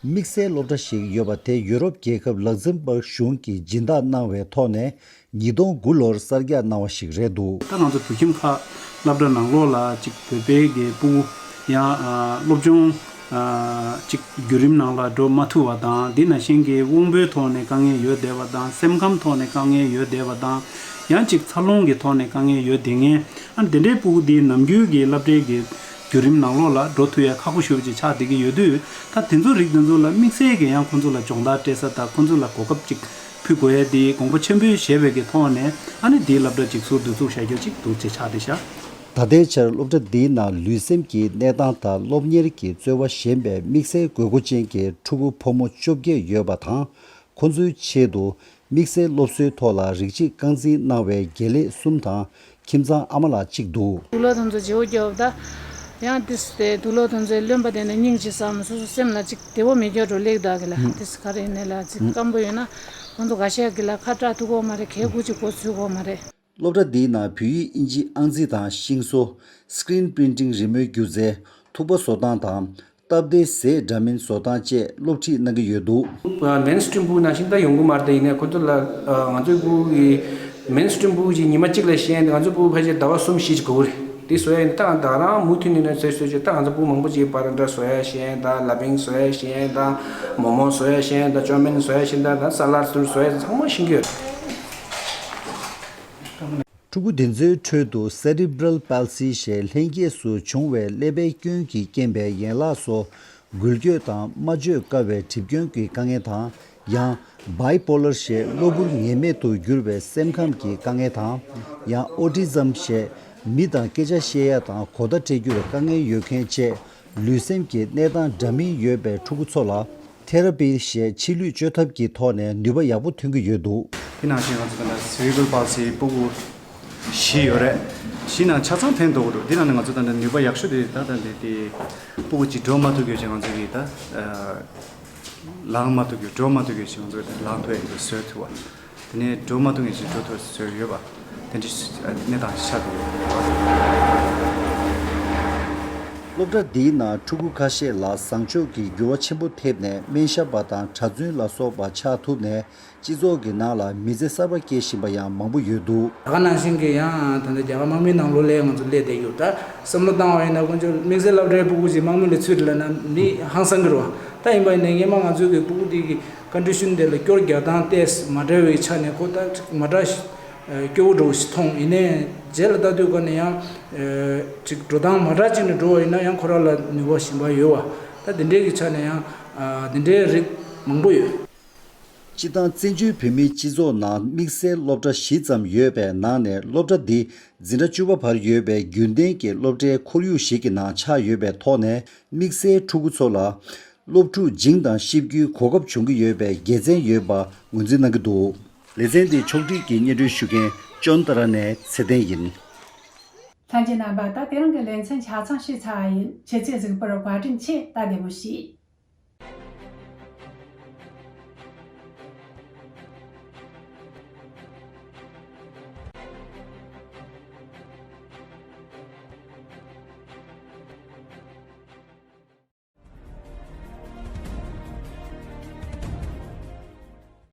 དམིགས་བསལ་སློབ་གྲྭ་ཞིག་ཡོད་པ་དེ་ཡུ་རོབ་རྒྱལ་ཁབ་ལག་ཛེམ་སྦུག་གཞུང་གིས་སྦྱིན་བདག་གནང་བའི་ཐོག་ནས་ཉིས་སྟོང་དགུ་ལོར་གསར་རྒྱག་གནང་བ་ཞིག་རེད་འདུག་ད་ང་ཚོ་བོད་ཁྱིམ་ཁག་སློབ་གྲྭ་ནང་ལོགས་ལ་ཅིག་བོད་པའི་གི་སྤུ་གུ་ཡང་སློབ་སྦྱོང་ཅིག་བརྒྱུད་རིམ་ནང་ལ་འགྲོ་མ་ཐུབ་པ་དང་། དེ་ནང་བཞིན་གྱི་དབང་པོའི་ཐོག་ནས་དཀའ་ངལ་ཡོད་བསྡད་པ་དང་། སེམས་ཁམས་ཐོག་ནས་དཀའ་ངལ་ཡོད་བསྡད་པ་དང་། ཡང་ཅིག་འཚར་ལོངས་ཀྱི་ཐོག་ནས་དཀའ་ངལ་ཡོད་བསྡད་མཁན། ཨ་ནི་དེ་འདྲའི་སྤུ་གུ་དེ་ནམ་རྒྱུན་གྱི་སློབ་གྲྭའི་གི་བརྒྱུད་རིམ་ནང་ལོགས་ལ་འགྲོ་ཐུབ་ཡ་ཁག་པོ་ཞེ་པོ་ཅིག་ཆགས་བསྡད་ཀྱི་ཡོད་དུས། ད་དེ་ཚོ་རིགས་དེ་ཚོ་ལ་དམིགས་བསལ་གྱི་ཡང་ཁོང་ཚོ་ལ་སྦྱོང་བརྡར་སྤྲད་ས་དང་། ཁོང་ཚོ་ལ་གོ་སྐབས་ཅིག་ ཕུལ་དགོས་ཡས་དེ་དགོངས་པ་ཆེན་པོས་བཞེས་པའི་གི་ཐོག་ནས། ཨ་ནི་དེའི་སློབ་གྲྭ་ཅིག་ཟུར་དུ་བཙུགས་བཞག་རྒྱུ་ཅིག་འདུག་ཅེས་ཆགས་བསྡད་ཤག་ད་ལྟའི་ཆར་སློབ་གྲྭ་འདིའི་ནང་ལུས་སེམས་ཀྱི་གནས་སྟངས་དང་སློབ་གཉེར་གྱི་རྩོལ་བ་ཞན་པའི་དམིགས་བསལ་དགོས་མཁོ་ཅན་གྱི་ཕྲུ་གུ་ཕོ་མོ་བཅོ་བརྒྱད་ཡོད་པ་དང་། ཁོ་ཚོའི་ཆེད་དུ་དམིགས་བསལ་སློབ་གསོའི་ཐོག་ལ་རིགས་གཅིག་རྐང་འཛིན་གནང་བའི་དགེ་ལས་གསུམ་དང་། ཁྱིམ་ཚང་ཨ་མ་ལགས་གཅིག་འདུག་དུག་ལོག་དེ་ཚོ་བརྗེ་པོ་རྒྱོབ་ད། ཡང་དེ་དེ་དུག་ལོག་དེ་ཚོའི་རློན་པ་དེ་ནི་སྙིང་རྗེ་བསམ། སོ་སོ་སེམས་ལ་ཅིག་བདེ་པོ་མི་འགྱུར་འགྲོ་ལེགས་ད་གི་ལ། དེ་ག་རེ་ཡིན་ནའི་ལ་ཅིག་སྐམ་པོ་ཡོད་ན་ཁོང་ཚོ་འགའ་ཤས་ཀྱི་ལ་ཁ་གྲག་ཐུབ་ཀྱི་མ་རེད། གད་སྐུད་ཅིག་གོ་ཚུད་ཀྱི་མ་རེད། སློབ་གྲྭ་འདིའི་ནང་བོད་ཡིག་དབྱིན་ཇི་ཨང་རྩིས་དང་ཤིང་བཟོ། Screen Printing རི་མོའི་སྒྱུ་རྩལ། ཐུག་པ་བཟོ་སྟངས་དང་། སྟབས་བདེའི་ཟས་འདྲ་མིན་བཟོ་སྟངས་བཅས་སློབ་ཁྲིད་གནང་གི་ཡོད་འདུག Mainstream book ནང་བཞིན་ད་ཡོང་གི་མ་རེད། ད་ཡིན་ནའི་ཁོ་ཚོ་ལ་ང་ཚོའི་book གི་Mainstream book ཅིག་ཉི་མ་གཅིག་ལ་ཤེས་ཡ་དེ། ང་ཚོའི་book ཕལ་ཆེར་ཟླ་བ་གསུམ་བཞི་ཅིག་འགོར་གི་རེད། དེ་བཟོ་ཡ་ཡིན་ད་ད་རང་མུ་མཐུད་ནས་ནས་བཟོས་བཟོས་བྱས། ད་ང་ཚོ་book མང་པོ་ཅིག་པ་ར་ཊ་བཟོ་ཡ་ཤེས་ཡ་ད། ལ་ཕིང་བཟོ་ཡ་ཤེས་ཡ་ད། མོ་མོ་བཟོ་ཡ་ཤེས་ཡ་ད། ཅོ་མིན་བཟོ་ཡ་ཤེས་ཡ་ད། ས་ལད་བཟོ་ཡ་ཚང་མ་ཤེས་ཀྱི་ཡོད་རེད། ཕྲུ་གུ་འདི་ཚོའི་ཁྲོད་དུ་Cerebral Palsy ཞེས་ལྷན་སྐྱེས་སུ་བྱུང་བའི་ཀླད་པའི་སྐྱོན་གྱི་རྐྱེན་པས་ཡན་ལག་སོགས་འགུལ་སྐྱོད་དང་སྨྲ་བརྗོད་དཀའ་བའི་གྲིབ་སྐྱོན་གྱི་དཀའ་ངལ་དང་། ཡང་། Bipolar ཞེས་གློ་བུར་ངེས་མེད་དུ་འགྱུར་བའི་སེམས་ཁམས་ཀྱི་དཀའ་ངལ་དང་། ཡང་། Autism ཞེས་མི་དང་སྐད་ཆ་བཤད་ཡ་དང་གོ་བརྡ་སྤྲད་རྒྱུར་དཀའ་ངལ་ཡོད་མཁན་བཅས་ལུས་སེམས་ཀྱི་གནས་སྟངས་འདྲ་མིན་ཡོད་པའི་ཕྲུ་གུ་ཚོ་ལ། Therapy ཞེས་ཕྱི་ལུས་བཅོས་ཐབས་ཀྱི་ཐོག་ནས་ནུས་པ་ཡག་པོ་ཐོན་གྱི་ཡོད་འདུག་དེ་ནང་བཞིན་ང་ཚོ་ད་ལྟ་Cerebral Palsy ཕྲུ་གུ་བཞི་ཡོད་རེད། བཞི་ནང་ཆ་ཚང་ཕན་ཐོགས་འདུག་དེ་ནང་ནས་ང་ཚོ་ད་ལྟ་ནུས་པ་ཡག་ཤོས་དེ་ད་ལྟ་འདི་དེ་ཕྲུ་གུ་གཅིག་འགྲོ་མ་ཐུབ་ཀྱི་ཡོད་ཅིག་ང་ཚོ་གིས་ད་ལངས་མ་ཐུབ་ཀྱི། འགྲོ་མ་ཐུབ་ཀྱི་ཅིག་ང་ཚོ་གིས་ད་ལངས་ཐུབ་ཡ་ཅིག་བཟོ་ཐུབ་པ། དེ་ནས་འགྲོ་མ་ཐུབ་མཁན་ཞིག་འགྲོ་ཐུབ་བཟོས་ཡོད་པ། དེ་འདྲའི་གནས་སྟངས་ཤིག་ཆགས་བསྡད་ཡོད། སློབ་གྲྭ་འདིའི་ནང་ཕྲུ་གུ་ཁ་ཤས་ལ་བཟང་ཕྱོགས་ཀྱི་འགྱུར་བ་ཆེན་པོ་ཐེབས་ནས། སྨན་ཞབས་པ་དང་གྲྭ་བཙུན་ལ་སོགས་པ་ཆགས་ཐུབ་ནས། སྤྱི་ཚོགས་ཀྱི་ནང་ལ་མི་ཚེ་གསར་པ་སྐྱེལ་བཞིན་པ་ཡང་མང་པོ་ཡོད་འདུག་ད་ག་ནང་བཞིན་གྱི་ཡང་ད་ལྟ་རྒྱ་གར་དམག་མིའི་ནང་ལོགས་ལ་ང་ཚོ་སླེབས་བསྡད་ཡོད། ད་བསམ་བློ་བཏང་བ་ཡིན་ན། དཀོན་མཆོག་དམིགས་བསལ་སློབ་གྲྭའི་ཕྲུ་གུ་ཅིག་དམག་མི་ལ་ཚུད་ལབ་ན་མི་ཧང་སང་གི་རེད་པ། ད་ཡིན་པ་ཡིན་ན་སྔོན་མ་ང་ཚོའི་གི་ཕྲུ་གུ་དེ་གི་condition དེ་ལ་སྐྱོར་རྒྱག་སྟངས་ཏོག་ཙམ་མ་འདྲ་བའི་ཆ་ནས་ཁོ་ད་མ་འདྲ་ཞིག་སྐྱོ་བོ་འདྲ་བོ་ཞིག་མཐོང་། ཡིན་ནའི་རྗེས་ལ་ལྟ་དུས་ཀ་ནས་ཡང་ཅིག་འགྲོ་སྟངས་མ་འདྲ་ཅིག་ནས་འགྲོ་བ་ཡིན་ན་ཡང་ཁོ་རང་ལ་ནུས་པ་གཞན་པ་ཡོད་པ། ད་དེ་འདྲའི་གི་ཆ་ནས་ཡང་དེ་འདྲའི་རིགས་མང་པོ་ཡོད། སྤྱིར་བཏང་བཙན་བྱོལ་བོད་མིའི་སྤྱི་ཚོགས་ནང་དམིགས་བསལ་སློབ་གྲྭ་བཞི་ཙམ་ཡོད་པའི་ནང་ནས། སློབ་གྲྭ་འདི་འཛིན་གྲྭ་བཅུ་པ་བར་ཡོད་པའི་རྒྱུན་ལྡན་གྱི་སློབ་གྲྭའི་ཁོར་ཡུག་ཞིག་གི་ནང་ཆགས་ཡོད་པའི་ཐོག་ནས། དམིགས་བསལ་ཕྲུ་གུ་ཚོ་ལ་སློབ་ཕྲུག་སྦྱིན་དང་གཤིབ་རྒྱུའི་གོ་སྐབས་འབྱུང་གི་ཡོད་པའི་དགེ་མཚན་ཡོད་པ་ངོས་འཛིན་གནང་གི་འདུག་ལེ་ཚན་འདི་ཕྱོགས་སྒྲིག་གིས་སྙན་སྒྲོན་ཞུ་མཁན་ཅོན་ཏ་ར་ནས་ཚེ་བརྟན་ཡིན། ལྷན་རྒྱས་རྣམ་པ། ད་དེ་རིང་གི་ལེ་ཚན་ཆ་ཚང་བཤད་ཚར་བ་ཡིན། ཁྱེད་ཚོས་གཟིགས་པར་བཀའ་དྲིན་ཆེ། ད་བདེ་མོ་བྱོས།